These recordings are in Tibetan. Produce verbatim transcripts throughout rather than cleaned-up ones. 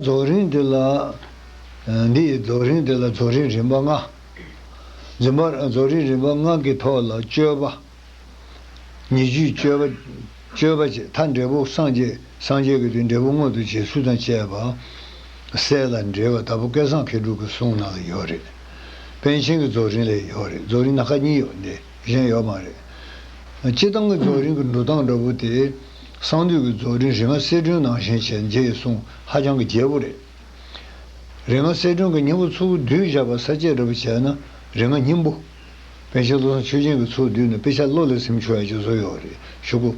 རྫོགས་རིམ་འདི་ལ། འདི་ཡི་རྫོགས་རིམ་འདི་ལ་རྫོགས་རིམ་རིམ་པ་ལྔ། འཛིན་པ་རྫོགས་རིམ་རིམ་པ་ལྔ་གི་ཐོག་ལ་སྤྱོད་པ། ཉེ་བརྒྱུད་སྤྱོད་པ། སྤྱོད་པ་བཅས་མཐའ་འབྲས་བུ་སངས་རྒྱས། སངས་རྒྱས་ཀྱི་དེ་འབྲས་བུ་མངོན་དུ་བྱེད་ཚུལ་དང་བཅས་པ། སྲས་ལ་འབྲེལ་བ་དྭགས་པོ་སྐལ་བཟང་མཁས་གྲུབ་ཀྱི་གསུང་ནང་ལ་ཡོད་རེད། པཎ་ཆེན་གྱི་རྫོགས་རིམ་ལ་ཡོད་རེད། རྫོགས་རིམ་སྣ་ཁ་གཉིས་ཡོད་འདི་གཞན་ཡོད་མ་རེད། སྤྱིར་བཏང་གི་རྫོགས་རིམ་གྱི་འགྲོ་སྟངས་འདྲ་པོ་དེ། གསང་འདུས་ཀྱི་རྫོགས་རིམ་རིམ་ལྔ་གསལ་སྒྲོན་ནང་བཞིན་བྱས་རྗེ་ཡི་གསུང་ཧ་ཅང་གི་རྒྱས་པོ་རེད། རིམ་ལྔ་གསལ་སྒྲོན་གྱི་སྙིང་པོ་ཚུར་བསྡུས་བཞག་པ་ས་བཅད་འདྲ་པོ་བྱས་ན་རིམ་ལྔ་སྙིང་པོ། པཎ་ཆེན་བློ་བཟང་ཆོས་རྒྱན་གྱིས་ཚུར་བསྡུས་ནས་དཔེ་ཆ་བློ་ལ་ཟིན་ཆོག་ཡ་ཅིག་བཟོས་ཡོད་རེད། ཤོག་གུ།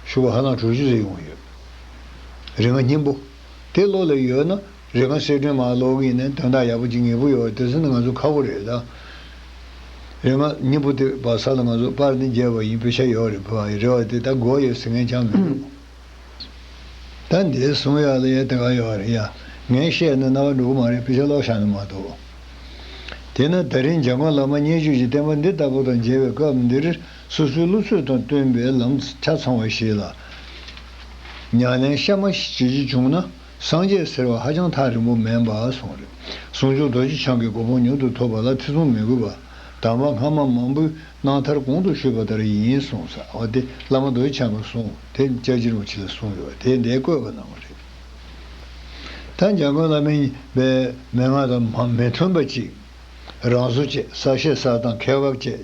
ཤོག་གུ་ཧ་ལམ་དྲུག་ཅུ་ཙམ་ཡོང་ཡོད། རིམ་ལྔ་སྙིང་པོ། དེ་བློ་ལ་ཡོད་ན་རིམ་ལྔ་གསལ་སྒྲོན་མར་ཀློག་གི་ཡིན་ན་དོན་དག་ཡག་པོ་ཅིག་ངེས་པོ་ཡོད་རེད། དེ་ཚོ་ནི་ང་ཚོ་ཁག་པོ་རེད་ད། རིམ་ལྔ་སྙིང་པོ་དེ་བ་ས་ལ་ང་ཚོ་པར་འདི་མཇལ་བ་ཡིན། དཔེ་ཆ་ཡོད་རེད། བ་ཡི་རེ་བ་དེ་ད་དགོས་ཡོད་ཟེར་མཁན་ཅང་མི་འདུག་ད་འདི་གསུང་ཡག་ལ་ཡ་དེ་ག་ཡོད་རེད་ཡ། ངས་བཤད་ན་རྣ་བ་འགྲོ་གི་མ་རེད། དཔེ་ཆ་ཀློག་བཞག་ན་མ་གཏོགས། དེས་ན་ད་རིང་འཇམ་མགོན་བླ་མ་མཉེས་གྱུར་གྱི་བསྟན་པ་འདི་ལྟ་བུ་དང་མཇལ་བའི་སྐབས་འདིར་སོ་སོའི་བློ་ཚོད་དང་བསྟུན་པའི་ལམ་ཆ་ཚང་བ་ཞིག་ལ་ཉམས་ལེན་གཤའ་མ་ཞིག་བྱེད་རྒྱུ་བྱུང་ན་སངས་རྒྱས་ཟེར་བ་ཧ་ཅང་ཐག་རིང་པོ་མིན་པ་གསུངས་རེད། ཟུང་འཇུག་རྡོ་རྗེ་འཆང་གི་གོ་འཕང་མྱུར་དུ་ཐོབ་པ་ལ་ཐེ་ཚོམ་མི་དགོས་པ་དམ་པ་སྔ་མ་མང་པོས་རྣམ་ཐར་གོང་དུ་ཞུས་པ་ལྟར་ཡིན་གསུངས་ས། འོ་དེ་བླ་མ་རྡོ་རྗེ་འཆང་གི་གསུང་དེ་སྐྱབས་རྗེ་རིན་པོ་ཆེ་ལ་གསུངས་ཡོད་དེ་འདིར་བཀོད་པ་གནང་བ་རེད། ད་འཇམ་མགོན་བླ་མའི་པའི་མན་ངག་དང་མ་མི་མཐུན་པ་ཅིག་རང་བཟོ་བྱས། གསལ་བཤད་གསལ་དང་ཁྱད་པར་བྱས་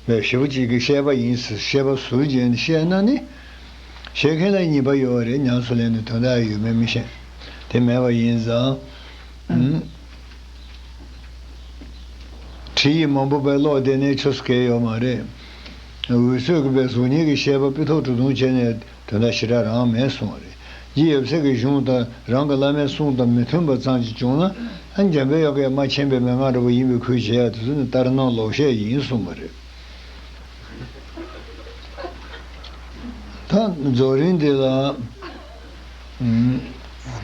པའི་ཞེ་པོ་ཅིག་གི་བཤད་པ་ཡིན་ཟེར་བཤད་པ་ཟུར་བརྗེས་ནས་བཤད་ན་ནི། བཤད་མཁན་ལ་ཉེས་པ་ཡོད་རེད། ཉམས་སུ་ལེན་ནས་དོན་དག་ཡོད་མེད་མི་ཤེས། དེ་མེད་པ་ཡིན་ཙང་། ཁྲིད་ཡིག་མང་པོ་པའི་ཀློག་བསྡད་ནས་ཆོས་སུ་གལ་ཡོད་མ་རེད། འུ་ཚོས་གི་པའི་གཟུགས་བརྙན་གྱི་བཤད་པ་སྤུས་ཐོག་གྲུབ་ཐུབ་བྱས་ནས་དོན་དག་ཞེ་དྲག་རང་མེད་གསུངས་པ་རེད། རྗེ་ཡབ་སྲས་ཀྱི་གཞུང་དང་རང་གི་བླ་མའི་གསུང་དང་མི་མཐུན་པ་ཙམ་ཅིག་བྱུང་ན་ཨ་འཇམ་དཔལ་དབྱངས་ཀྱིས་མ་མཁྱེན་པའི་མན་ངག་འདྲ་པོ་ཡིན་པའི་ཁུལ་བྱེད་ཡ་དེ་ཚོ་ནི་ལྟར་སྣང་ལོག་བཤད་ཡིན་གསུངས་པ་རེད། ད་རྫོགས་རིམ་འདི་ལ་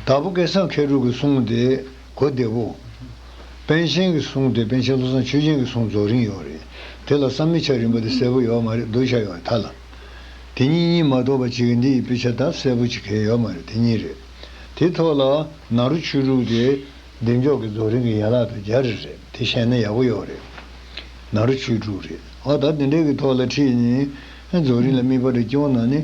དྭགས་པོ་སྐལ་བཟང་མཁས་གྲུབ་ཀྱི་གསུང་དེ། གོ་བདེ་བོ། པཎ་ཆེན་གྱི་གསུང་དེ་པཎ་ཆེན་བློ་བཟང་ཆོས་རྒྱན་གྱི་གསུང་རྫོགས་རིམ་ཡོད་རེད། དེ་ལ་བསམ་མི་ཁྱབ་རིམ་པ་དེ་གསལ་པོ་ཡོད་མ་རེད། སྡུར་བྱ་ཡོད་རེད་མཐའ་ལ། དེ་གཉིས་གཉིས་མ་གཏོགས་པ་ཅིག་གིས་འདི་ཡི་དཔེ་ཆ་ད་གསལ་པོ་ཅིག་གས་ཡོད་མ་རེད། དེ་གཉིས་རེད། དེ་ཐོག་ལ་ནཱ་རོ་ཆོས་དྲུག་དེ་བདེ་མཆོག་གི་རྫོགས་རིམ་གྱི་ཡན་ལག་དང་སྦྱར་རེད། དེ་བཤད་ན་ཡག་པོ་ཡོད་རེད། ནཱ་རོ་ཆོས་དྲུག་རེད། ཨ་ད་དེ་འདྲའི་གི་ཐོག་ལ་ཁྲིད་ནས་རྫོགས་རིམ་ལ་དམིགས་པ་རེ་སྐྱོང་ན་ནི་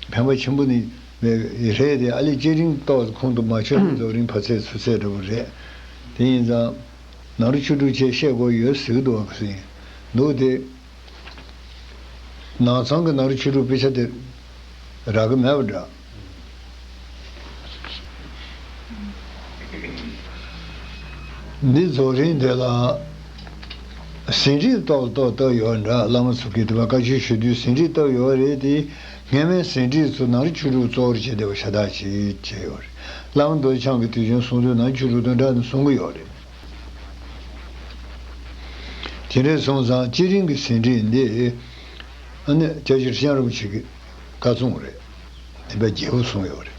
ཕན་པ་ཆེན་པོ་ནི། རེད་དེ་ཨ་ལེ་སྐྱེ་རིང་ཏོག་ཙམ་ཁོང་དུ་མ་ཆུད་པའི་རྫོགས་རིམ་ཕར་ཚད་ཚུར་ཚད་འདྲ་པོ་རེད། དེ་ཡིན་ཙང་། ནཱ་རོ་ཆོས་དྲུག་ཅེས་བཤད་དགོས་ཡོད་ཟེར་གི་འདུག་བ་ཟིན་འདུག་སྟེ། ནང་ཚང་གི་ནཱ་རོ་ཆོས་དྲུག་དཔེ་ཆ་དེ་རག་གི་མེད་པ་འདྲ། འདི་རྫོགས་རིམ་དེ་ལ་ཟིན་བྲིས་ཏོག་ཏོག་བཏབ་ཡོད་འདྲ། བླ་མ་ཚོ་གིས་དེ་བ་བཀའ་ཆོས་ཞུ་དུས་ཟིན་བྲིས་བཏབ་ཡོད་རེད་དེ། སྔ་མའི་ཟིན་བྲིས་ཚོ་ནཱ་རོ་ཆོས་དྲུག་གཙོ་བོར་བྱས་བསྡད་པ་ཤ་སྟག་ཅིག་བྱས་ཡོད་རེད། བླ་མ་རྡོ་རྗེ་འཆང་གིས་དུས་རྒྱུན་གསུང་དུས་ནཱ་རོ་ཆོས་དྲུག་དང་སྦྲགས་ནས་གསུང་གི་ཡོད་རེད། དེ་འདྲ་སོང་ཙང་སྤྱིར་རིང་གི་ཟིན་བྲིས་འདི་ཨ་ནི་སྐྱབས་རྗེ་ཁྲི་བྱང་རིན་པོ་ཆེ་གི་བཀའ་བཙུན་རེད། དེ་བས་རྒྱས་པོ་གསུངས་ཡོད་རེད།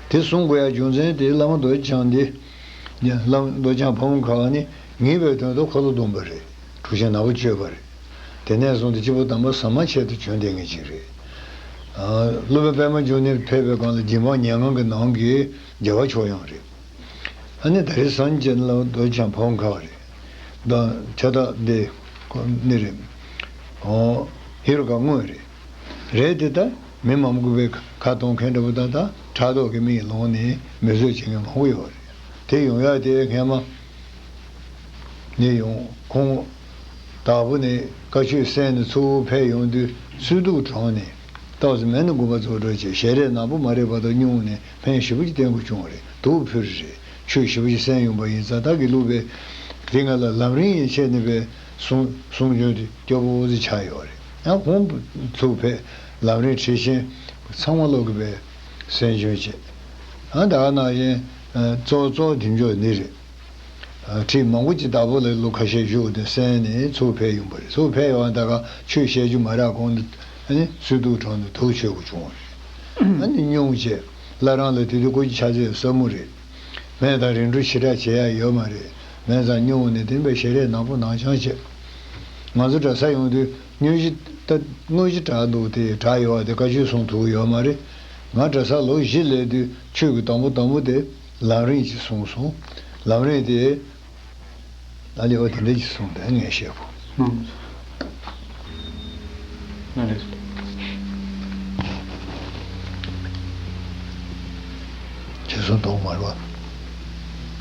དེ་གསུང་དགོས་ཡ་རྒྱུ་མཚན་དེ་བླ་མ་རྡོ་རྗེ་འཆང་འདི། བླ་མ་རྡོ་རྗེ་འཆང་ཕ་བོང་ཁ་བ་ནི་ངེས་པའི་དོན་དུ་འཁོར་ལོ་སྡོམ་པ་རེད། གྲུབ་ཆེན་ནག་པོ་སྤྱོད་པ་རེད། དེ་ནས་བཟུང་སྟེ་སྐྱེས་བུ་དམ་པ་ཟ་མ་ཆེད་དུ་བྱོན་བསྡད་མཁན་ཅིག་རེད། ཨ། སློབ་དཔོན་པདྨ་འབྱུང་གནས་ཕེབས་པའི་སྒང་ལ་རྗེ་འབངས་ཉེར་ལྔ་གི་ནང་གི་རྒྱལ་བ་མཆོག་དབྱངས་རེད། ཨ་ནི་ད་རེས་སངས་རྒྱས་ལ་རྡོ་རྗེ་འཆང་ཕ་བོང་ཁ་བ་རེད། ད་ཁྱེད་ད་འདི་ཁོ་ནི་རེད། ཨོ། ཧེ་རུ་ཀ་དངོས་རེད། རེད་དེ་ད་མི་མང་པོ་གི་ཁ་གཏོང་མཁན་འདྲ་པོ་ད་ད་ཕྲག་དོག་གི་མིག་ལོང་ནས་མི་བཟོད་བྱེད་མཁན་མང་པོ་ཡོད་རེད། དེ་ཡོང་ཡ་དེ་སྔས་མ་ནས་ཡོང་ཁོང་དྭགས་པོ་ནས་བཀའ་ཆོས་གསན་ནས་མཚུར་ཕུ་ཕེབས་ཡོང་དུས་བསོད་སྡུག་གྲོངས་ནས་ཏོག་ཙམ་མེད་ན་དགོངས་པ་རྫོགས་འགྲོ་བྱས་ཞལ་རས་ནག་པོ་མ་རེད་པ་དང་སྙུང་ནས་ཕན་ཞེ་པོ་ཅིག་བསྟེན་དགོས་བྱུང་བ་རེད། དུག་ཕུལ་རེད། ཆོས་ཞེ་པོ་ཅིག་གསན་ཡོང་པ་ཡིན་ཙང་ད་དགེ་ལུགས་པའི་དེ་ང་ལ་ལམ་རིམ་ཡན་ཆད་ནས་པའི་གསུང་གསུང་རྒྱུན་དེ་སྐྱོ་པོ་ཙི་ཆགས་ཡོད་རེད། ཡང་ཁོང་ཚུར་ཕེབས་ལམ་རིམ་ཁྲིད་བཞིན་ཚང་མ་ལོག་གི་པའི་གསན་རྒྱུན་བྱས། ཨ་ད་ག་ནང་བཞིན་གཙོ་གཙོ་དེ་འཇོག་ནི་རེད། ཁྲིད་མང་པོ་ཅིག་བདག་པོ་ལ་ལོ་ཁ་ཤས་བཞུགས་ཏེ་གསན་ནས་ཚུར་ཕེབས་ཡོང་པ་རེད། ཚུར་ཕེབས་ཡོང་བ་ད་ག་ཆོས་བཤད་རྒྱུ་མ་རག་གོང་དུ་ཨ་ནི་བསོད་སྡུག་གྲོངས་ནས་དུག་མཆོད་དགོས་བྱུང་བ་རེད། ཨ་ནི་སྙུང་བྱས་བླ་བྲང་ལ་དེ་དུས་སྐུ་ཕྱྭ་ཚེ་ཡི་ས་མོ་རེད། སྨན་དང་རིམ་གྲོ་ཞེ་དྲག་བྱེད་ཡ་ཡོད་མ་རེད། སྨན་ཟ་སྙུང་ནས་དེ་འབའ་ཞལ་རས་ནག་པོ་ནག་ཅང་བྱས། ང་ཚོ་གྲྭ་ས་ཡོང་དུས་དངོས་གཞི་ད་དངོས་གཞི་དྲག་འདུག་དེ་དྲག་ཡོད་བ་དེ་བཀའ་ཆོས་གསུང་ཐུབ་ཡོད་མ་རེད། ང་གྲྭ་ས་ལོ་བཞི་སླེབས་དུས་ཆོས་ཀྱི་དང་པོ་དང་པོ་དེ། ལམ་རིམ་ཅིག་གསུངས་སོང་། ལམ་རིམ་དེ། ཨ་ལེ་བ་དེ་འདྲ་ཅིག་གསུངས་ཏེ་ངས་བཤད་གོ། ཨང་། ཨ་ལེ། ཁྱེད་ཚོ་གཏོང་མ་རེད་བ།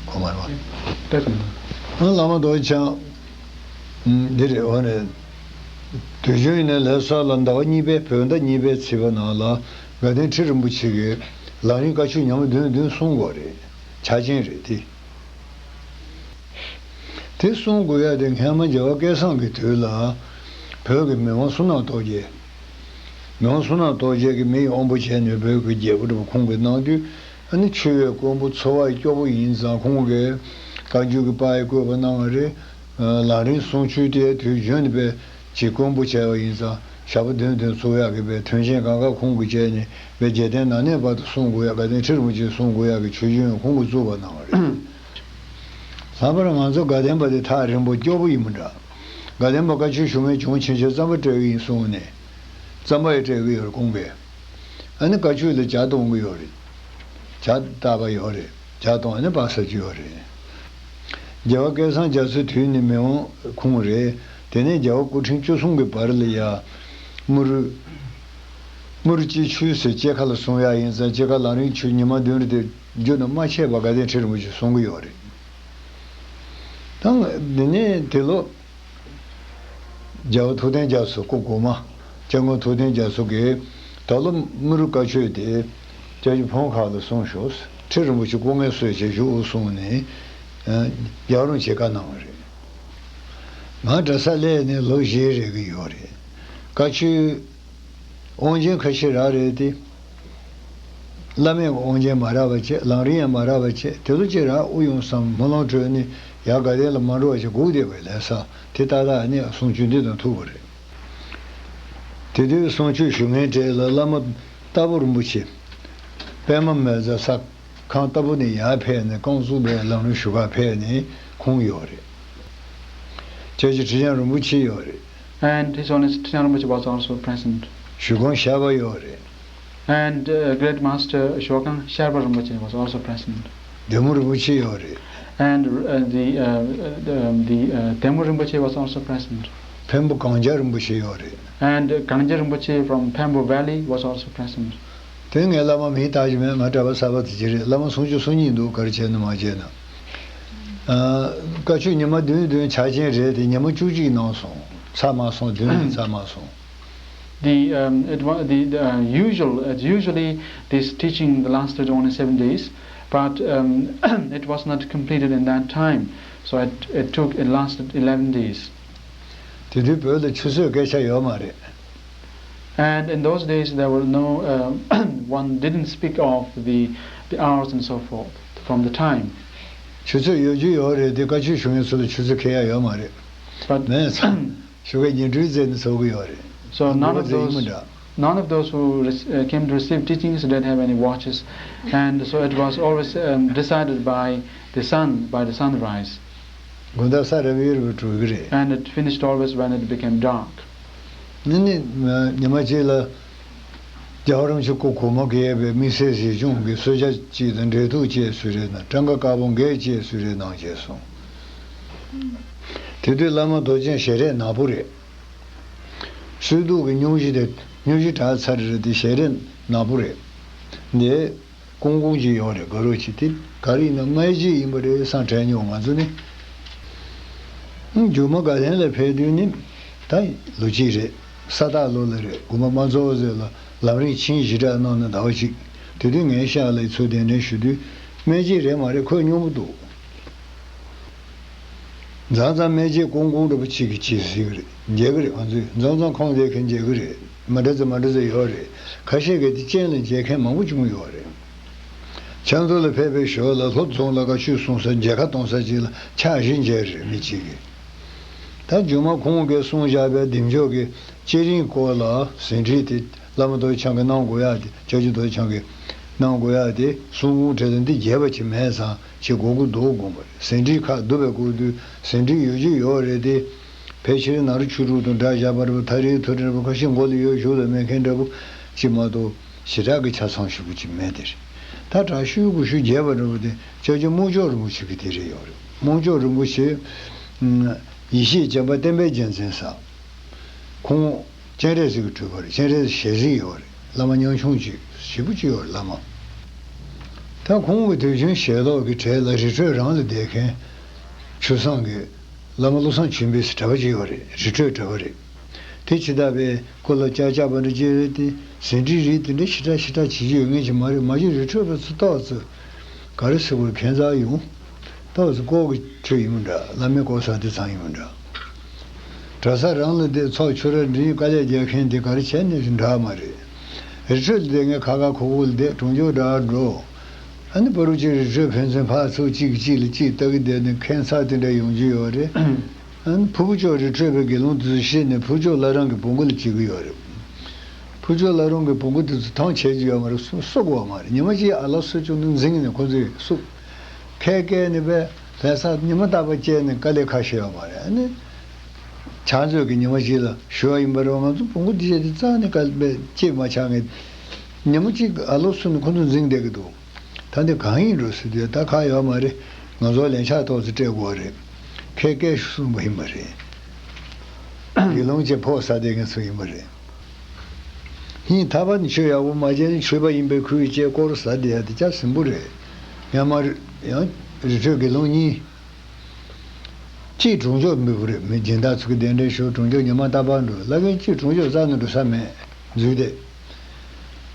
གོ་མ་རེད་བ། ཨ་བླ་མ་རྡོ་རྗེ་འཆང་། འདི་རེད་འོ་ནས། དུས་རྒྱུན་ཡིན་ན་ལྷ་ས་ལ་ཟླ་བ་གཉིས་པའི་བོད་ཟླ་གཉིས་པའི་ཚེས་པ་ནང་ལ་དགའ་ལྡན་ཁྲི་རིན་པོ་ཆེ་གིས་ལམ་རིམ་བཀའ་ཆོས་ཉི་མ་བདུན་བདུན་གསུང་དགོས་རེད། ཆ་ཅན་རེད་དེ། དེ་གསུང་དགོས་ཡ་དེ་སྔན་མ་རྒྱལ་བ་སྐལ་བཟང་གི་དུས་ལ་བོད་ཀྱི་མི་དབང་བསོད་ནམས་སྟོབས་རྒྱལ། མི་དབང་བསོད་ནམས་སྟོབས་རྒྱལ་གྱིས་མི་ཡི་དབང་པོ་བྱས་ནས་བོད་ཀྱི་རྒྱལ་པོ་འདྲ་པོ་ཁོང་གིས་གནང་དུས། ཨ་ནི་ཆོས་པའི་དཀོན་པོ་འཚོ་བ་ཡི་སྐྱོ་པོ་ཡིན་ཙང་ཁོང་གིས་བཀའ་འགྱུར་གྱི་པར་ཡི་བཀོད་པ་གནང་བ་རེད། ལམ་རིམ་གསུང་ཆོས་དེ་དུས་རྒྱུན་དུ་པའི་ཅིག་དཀོན་པོ་བྱས་པ་ཡིན་ཙང་ཞག་པོ་བདུན་བདུན་ཚུགས་ཡག་གི་པའི་དོན་ཆེན་གང་ག་ཁོང་གིས་བྱས་ནས་པའི་རྒྱལ་བསྟན་ནང་གནས་བར་དུ་གསུང་དགོས་ཡག་དགའ་ལྡན་ཁྲི་རིན་པོ་ཆེས་གསུང་དགོས་ཡག་གི་ཆོས་རྒྱུན་ཁོང་གིས་བཙུགས་པ་གནང་བ་རེད། ལྷག་པར་ང་ཚོ་དགའ་ལྡན་པ་དེ་ཐག་རིང་པོ་སྐྱོ་པོ་ཡིན་པ་འདྲ། དགའ་ལྡན་པ་བཀའ་ཆོས་ཞུ་མཁན་བྱུང་ཕྱིན་ཆད་རྩམ་པ་སྤྲད་གི་ཡིན་གསུངས་ནས། རྩམ་པ་ཡང་སྤྲད་གི་ཡོད་རེད་ཁོང་གིས། ཨ་ནི་བཀའ་ཆོས་ལ་ཇ་གཏོང་གི་ཡོད་རེད། ཇ་བཏབ་པ་ཡོད་རེད། ཇ་གཏོང་ཨ་ནི་པར་ཟ་རྒྱུ་ཡོད་རེད། རྒྱལ་བ་སྐལ་བཟང་རྒྱ་མཚོའི་དུས་ནས་མི་དབང་ཁོང་རེད། དེ་ནས་རྒྱལ་བ་སྐུ་ཕྲེང་བཅུ་གསུམ་གྱི་བར་ལ་ཡ། དམུ་རུ། དམུ་རུ་སྤྱི་ཆོས་ཟེར་སྐྱེས་ཁ་ལ་གསུང་ཡག་ཡིན་ཙང་སྐྱེས་ཁ་ལམ་རིམ་ཆོས་ཉི་མ་བདུན་རེ་དེ་རྒྱུ་ན་མ་ཆད་པ་དགའ་ལྡན་ཁྲི་རིན་པོ་ཆེས་གསུང་གི་ཡོད་རེད། ད་འདི་ནས་དེ་ལོ། རྒྱལ་བ་ཐུབ་བསྟན་རྒྱ་མཚོ་སྐུ་གོང་མ། སྐྱབས་མགོན་ཐུབ་བསྟན་རྒྱ་མཚོ་གིས་ད་ལོ་དམུ་རུ་བཀའ་ཆོས་དེ་སྐྱབས་རྗེ་ཕོ་བྲང་ཁག་ལ་གསུངས་ཤོག་ཁྲི་རིན་པོ་ཆེ་སྐུ་ངལ་གསོས་བྱས་བཞུགས་གསུངས་ནས། རྒྱལ་བ་རིན་པོ་ཆེས་བཀའ་གནང་བ་རེད། ང་གྲྭ་ས་སླེབས་ནས་ལོ་བཞི་རེད་གི་ཡོད་རེད། བཀའ་ཆོས་དབང་ཆེན་ཁ་ཤས་རག་རེད་དེ། བླ་མེད་ཀྱི་དབང་ཆེན་མ་རག་པ་བྱས། ལམ་རིམ་ཡང་མ་རག་པ་བྱས། དེ་ཚོ་ཅིག་རག་དབུ་ཡོང་བསམ་སྨོན་ལམ་གྲོལ་ནས་ཡར་དགའ་ལྡན་ལ་མ་འགྲོ་བ་ཞིག་སྒུག་བསྡད་པའི་ལས་ས་དེ་ཏག་ཏག་ནས་གསུང་ཆོས་འདི་དང་ཐུག་པ་རེད། དེ་དུས་གསུང་ཆོས་ཞུ་མཁན་གྲས་ལ་བླ་མ་རྟ་ཕོ་རིན་པོ་ཆེ། པདྨ་མེ་བཙའ་ས་ཁང་ལྟ་བུ་ནས་ཡར་ཕེབས་ནས་རྐང་བཙུགས་པའི་ལམ་རིམ་ཞུ་གར་ཕེབས་ནས་ཁོང་ཡོད་རེད། སྐྱབས་རྗེ་ཁྲི་བྱང་རིན་པོ་ཆེ་ཡོད་རེད། And His Holiness Trijang Rinpoche was also present. ཞུ་ཁང་ཤར་པ་ཡོད་རེད། And uh, Great Master Shokang Sherpa Rinpoche was also present. བདེ་མོ་རིན་པོ་ཆེ་ཡོད་རེད། And uh, the, uh, the, um, the uh, Demo Rinpoche was also present. འཕན་པོ་གངས་རྒྱ་རིན་པོ་ཆེ་ཡོད་རེད། And uh, Gangja Rinpoche from Pambo Valley was also present. དེ་ངའི་བླ་མ་མིང་བཏགས་ཀྱི་མེད། ང་གྲྭ་པ་གསར་པ་དེ་ཅིག་རེད། བླ་མ་སུམ་ཅུ་སོ་གཉིས་འདུག་ག་རེ་བྱས་ན་མ་བྱས་ན། ཨ། བཀའ་ཆོས་ཉི་མ་བདུན་བདུན་ཆ་རྐྱེན་རེད་དེ། ཉི་མ་བཅུ་གཅིག་གནང་སོང་། ཚར་མ་སོང་། བདུན་ཚར་མ་སོང་། The um, it was the, the uh, usual uh, usually this teaching lasted only seven days, but um, it was not completed in that time, so it, it took it lasted eleven days. དེ་དུས་བོད་ལ་ཆུ་ཚོད་སྐད་ཆ་ཡོད་མ་རེད། And in those days, there were no, uh, one didn't speak of the, the hours and so forth from the time. ཆུ་ཚོད་ཡོད་རྒྱུ་ཡོད་རེད་དེ། བཀའ་ཆོས་ཞུ་མཁན་ཚོ་ལ་ཆུ་ཚོད་ཁེལ་ཡ་ཡོད་མ་རེད། But མེད་ཙང་ཞུ་ག་ཉིན་དྲོའི་རྩེ་ནས་ཚོགས་ཀྱི་ཡོད་རེད། So none of those, none of those who rec- uh, came to receive teachings did have any watches, and so it was always um, decided by the sun, by the sunrise. དགོང་དག་ས་རབ་ཡིར་བུ་གྲུ་གི་རེད། And it finished always when it became dark. ནི་ནི་ཉི་མ་གཅིག་ལ་རྒྱལ་བ་རིན་པོ་ཆེ་སྐུ་གོང་མ་གིས་ཡོད་པའི་དམིགས་བསལ་གཟིགས་སྐྱོང་གི་གསོལ་ཇ་གཅིག་དང་འབྲས་ཐུག་གཅིག་གསོལ་རས་གནང་། སྤྲང་ཀ་དཀར་པོ་འགས་གཅིག་གསོལ་རས་གནང་བྱས་སོང་། དེ་དུས་བླ་མ་རྡོ་རྗེ་ཞལ་རས་ནག་པོ་རེད། གསོལ་ཐུག་གི་སྙུང་གཞི་དེ་སྙུང་གཞི་དྲག་ཚར་རེད་དེ། ཞལ་རས་ནག་པོ་རེད། འདི། ཀོང་ཀོང་ཅིག་ཡོད་རེད། དགའ་རོགས་ཅིག་དེ་ག་རེ་ཡིན་ན་རྨེག་རྗེས་ཡིན་པ་རེད་བསམ་དྲན་མྱོང་ང་ཚོ་ནི། རྒྱུ་མ་དགའ་ལྡན་ལ་ཕེབས་དུས་ནི་ད་ལོ་གཅིག་རེད། ས་སྟག་ལོ་ལ་རེད། དགོན་པ་མ་རྫོགས་ཟེར་ལ་ལམ་རིམ་ཆིངས་ཞེ་དྲག་གནང་ནས་ཟླ་བ་གཅིག་དེ་དུས་ངའི་ཤག་ལ་ཚུར་གདན་འདྲེན་ཞུ་དུས་རྨེག་རྗེས་རེད་མ་རེད། ཁོས་སྙོམས་པོ་འདུག་མཚམས་མཚམས་རྨེག་རྗེས་ཀོང་ཀོང་འདྲ་པོ་གཅིག་གིས་གཅིག་གཟིགས་ཀྱི་རེད། འཇལ་གྱི་རེད། ང་ཚོས་མཚམས་མཚམས་ཁོང་དེ་གན་འཇལ་གྱི་རེད། མ་འདྲ་ཚོ་མ་འདྲ་ཚོ་ཡོད་རེད། ཁ་ཤས་ཀྱིས་དེ་སྤྱན་ལ་འཇལ་མཁན་མང་པོ་བྱུང་ཡོད་རེད། ཆབ་མདོ་ལ་ཕེབས་པའི་ཞོར་ལ་ལྷོ་རྫོང་ལ་བཀའ་ཆོས་གསུང་ས་མཇལ་ཁ་གཏོང་ས་གཅིག་ལ་ཕྱག་བཞི་མཇལ་རེད། མི་གཅིག་གིས། ད་རྒྱུ་མ་ཁོང་གིས་གསུངས་བཞག་པའི་བདེ་མཆོག་གི་བསྐྱེད་རིམ་སྐོར་ལ་ཟིན་བྲིས་དེ་བླ་མ་རྡོ་རྗེ་འཆང་གིས་གནང་དགོས་ཡག་དེ། སྐྱབས་རྗེ་རྡོ་རྗེ་འཆང་གིས་གནང་དགོས་ཡག་དེ་གསུང་འབུམ་བྲིས་ལ་འདི་རྒྱས་པ་ཅིག་མེད་ཙང་ཅིག་དགོས་ཀྱི་འདུག་དགོངས་པ་རེད། ཟིན་བྲིས་ཁ་བསྡུ་བའི་སྐོར་དུས་ཟིན་བྲིས་ཡོད་རྒྱུ་ཡོད་རེད་དེ། ཕལ་ཆེར་ནཱ་རོ་ཆོས་དྲུག་དང་སྦྲགས་བཞག་པ་འདྲ་པོ། ཐ་རེའི་ཐུར་འདྲ་པོ། ཁ་ཤས་མགོ་ལ་ཡོད་བཞུགས་ལ་མེད་མཁན་འདྲ་པོ་ཅིག་མ་གཏོགས་ཞེ་དྲག་གི་ཆ་ཚང་ཞེ་པོ་ཅིག་མེད་དེ། ད་དྲག་ཤོས་དགུ་ཤོས་རྒྱས་པ་འདྲ་པོ་དེ་སྐྱབས་རྗེ་རྨོག་ལྕོག་རིན་པོ་ཆེ་གི་དེ་རེད་ཡོད་རེད། རྨོག་ལྕོག་རིན་པོ་ཆེ་ཡེ་ཤེས་བྱམས་པ་བསྟན་པའི་རྒྱལ་མཚན་ཟེར། ཁོང་སྤྱན་རས་གཟིགས་ཀྱི་སྤྲུལ་པ་རེད། སྤྱན་རས་གཟིགས་ཞལ་གཟིགས་ཡོད་རེད། བླ་མ་ཉམ་ཆུང་ཅིག་ཞེ་པོ་ཅིག་ཡོད་རེད། བླ་མ། ད་ཁོང་གི་དུས་ཆེན་ཞལ་ལོག་གི་གྲས་ལ་རི་ཁྲོད་རང་ལ་བསྡད་མཁན་ཆུ་བཟང་གི་བླ་མ་བློ་བཟང་ཆོས་འཕེལ་ཟེར་གྲྭ་པ་ཅིག་ཡོད་རེད། རི་ཁྲོད་གྲྭ་པ་རེད། དེ་ཇི་ལྟར་བས་ཁོ་ལ་ཅག་ཅག་པ་འདྲ་ཅིག་རེད་དེ། ཟིན་བྲིས་རིགས་དེ་འདྲ་ཞེ་དྲག་ཞེ་དྲག་བྱེད་རྒྱུ་ཡོད་ངེས་ཀྱི་མ་རེད། མ་གཞི་རི་ཁྲོད་པ་ཚོ་ཏོག་ཙམ་ག་རེ་ཟེར་དགོས། ཁྱད་མཚར་ཡོང་། ཏོག་ཙམ་ལྐོག་གི་ཁྲོད་ཡིན་མི་འདྲ། བླ་མའི་ལྐོག་ཟ་དེ་ཚང་ཡིན་མི་འདྲ། གྲྭ་ས་རང་ལ་བསྡད། ཚོགས་ཆོས་ར་འབྲིང་དཀའ་ལས་རྒྱག་མཁན་དེ་ག་རེ་བྱས་ནས་འདྲ་མ་རེད། རི་ཁྲོད་ལ་བསྡད་མཁན་ཁ་ཁ་ཁོག་ཁོག་ལ་བསྡད། གྲོང་ཆོག་འདྲ་འགྲོ། ཨ་ནི་བར་དུ་ཅིག་རི་ཁྲོད་ཕན་ཚུན་ཕར་ཚུར་གཅིག་གིས་གཅིག་ལ་གཅིག་ལྟ་གི་བསྡད་ནས་ཁྱད་མཚར་དེ་འདྲ་ཡོང་རྒྱུ་ཡོད་རེད། ཨ་ནི་ཕུར་བུ་ལྕོག་རི་ཁྲོད་པའི་དགེ་སློང་དེ་ཚོ་ཤེས་ནས་ཕུར་བུ་ལྕོག་བླ་བྲང་གི་བོང་གུ་ལ་བྱེད་ཀྱི་ཡོད་རེད། ཕུར་བུ་ལྕོག་བླ་བྲང་གི་བོང་གུ་དེ་ཚོ་ཐང་ཆད་ཀྱི་ཡོད་མ་རེད། སུ་གསོ་གི་ཡོད་མ་རེད། ཉི་མ་གཅིག་ཨ་ལོ་སུ་བྱུང་དུས་འཛིང་ནས་ཁོ་ཚོས་སུ་ཁས་བཀལ་ནས་པས་ལྷ་ས་ཉི་མ་རྟག་པར་བཅད་ནས་དཀའ་ལས་ཁག་ཤེས་ཡོད་མ་རེད། ཨ་ནི་ཕྱག་མཛོད་ཀྱི་ཉི་མ་གཅིག་ལ་ཞུ་བ་ཡིན་པ་རེད་བ། ང་ཚོ་བོང་གུ་འདི་བྱས་ཏེ་རྩ་ནས་དཀའ་ལས་ཅིག་མ་ཆགས་ངེས། ཉི་མ་གཅིག་ཨ་ལོ་སུ་ནས་ཁོ་ཚོ་འཛིང་བསྡད་ཀྱི་འདུག་ད་འདི་གང་ཡིན་འགྲོ་ཟེར་དུས་ད་ཁག་ཡོད་མ་རེད། ང་ཚོ་ལན་ཆགས་ཏོག་ཙམ་སྤྲད་དགོས་རེད། ཁས་བཀལ་ཞུ་གསུངས་པ་ཡིན་པ་རེད། དགེ་སློང་ཅིག་ཕོག་ཟ་བསྡད་མཁན་ཚོ་ཡིན་པ་རེད། ཡིན་ཐ་པ་ནི་ཆོས་ཡག་པོ་མ་བྱས་ནས་ཆོས་པ་ཡིན་པའི་ཁུལ་བྱས་སྐོར་ཟ་བསྡད་ཡ་དེ་ཅག་ཟིང་པོ་རེད། ཡང་མ་རེད། ཡང་རི་ཁྲོད་དགེ་སློང་གཉིས། གཅིག་གྲོང་ཆོག་འབུལ་བ་རེད། མི་སྦྱིན་བདག་ཚོ་གི་གདན་འདྲེན་ཞུ། གྲོང་ཆོག་ཉི་མ་རྟག་པར་འགྲོ། བླ་རྒན་གཅིག་གྲོང་ཆོག་རྩ་ནས་འགྲོ་ས་མེད། འཛུལ་ཏེ།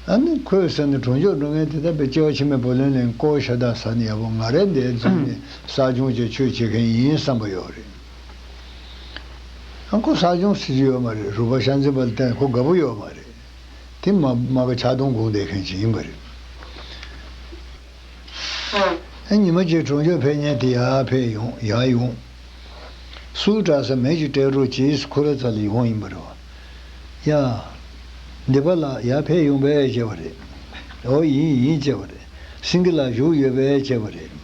ཨ་ནི་ཁོས་ཟེར་ནས་གྲོང་ཆོག་འགྲོ་མཁན་དེ་ལྟ་བུའི་སྐྱེ་བ་ཕྱི་མའི་བུ་ལོན་ལེན་ཀོ་ཤ་སྟག་ཟ་ནས་ཡག་པོ་ང་རའི་འདིར་འཛུལ་ནས་གསོ་སྦྱོང་བྱས་ཆོས་བྱེད་མཁན་ཡིན་བསམ་པ་ཡོད་རེད། ཨ་ཁོ་གསོ་སྦྱོང་ཟེར་གྱི་ཡོད་མ་རེད། རུས་པ་ཤ་འཛིན་པ་ལ་བརྟེན་ཁོ་དགའ་པོ་ཡོད་མ་རེད། དེ་མ་མ་ག་ཆག་སྡང་སྒོང་བསྡད་མཁན་ཅིག་ཡིན་པ་རེད། ཨ་ཉི་མ་གཅིག་གྲོང་ཆོག་ཕེབས་མཁན་དེ་ཡར་ཕེབས་ཡོང་། ཡར་ཡོང་། སུ་གྲྭ་ས་མེད་ཅིག་སྤྲད་རོགས་གྱིས་ཁོ་ར་ཚ་ལ་ཡོང་ཡིན་པ་རེད་བ། ཡ། འདི་པ་ལགས་ཡར་ཕེབས་ཡོང་པས་བྱས་པ་རེད། ཨོ་ཡིན་ཡིན་བྱས་པ་རེད། སེང་གེ་ལགས་བཞུགས་ཡོད་པས་བྱས་པ་རེད།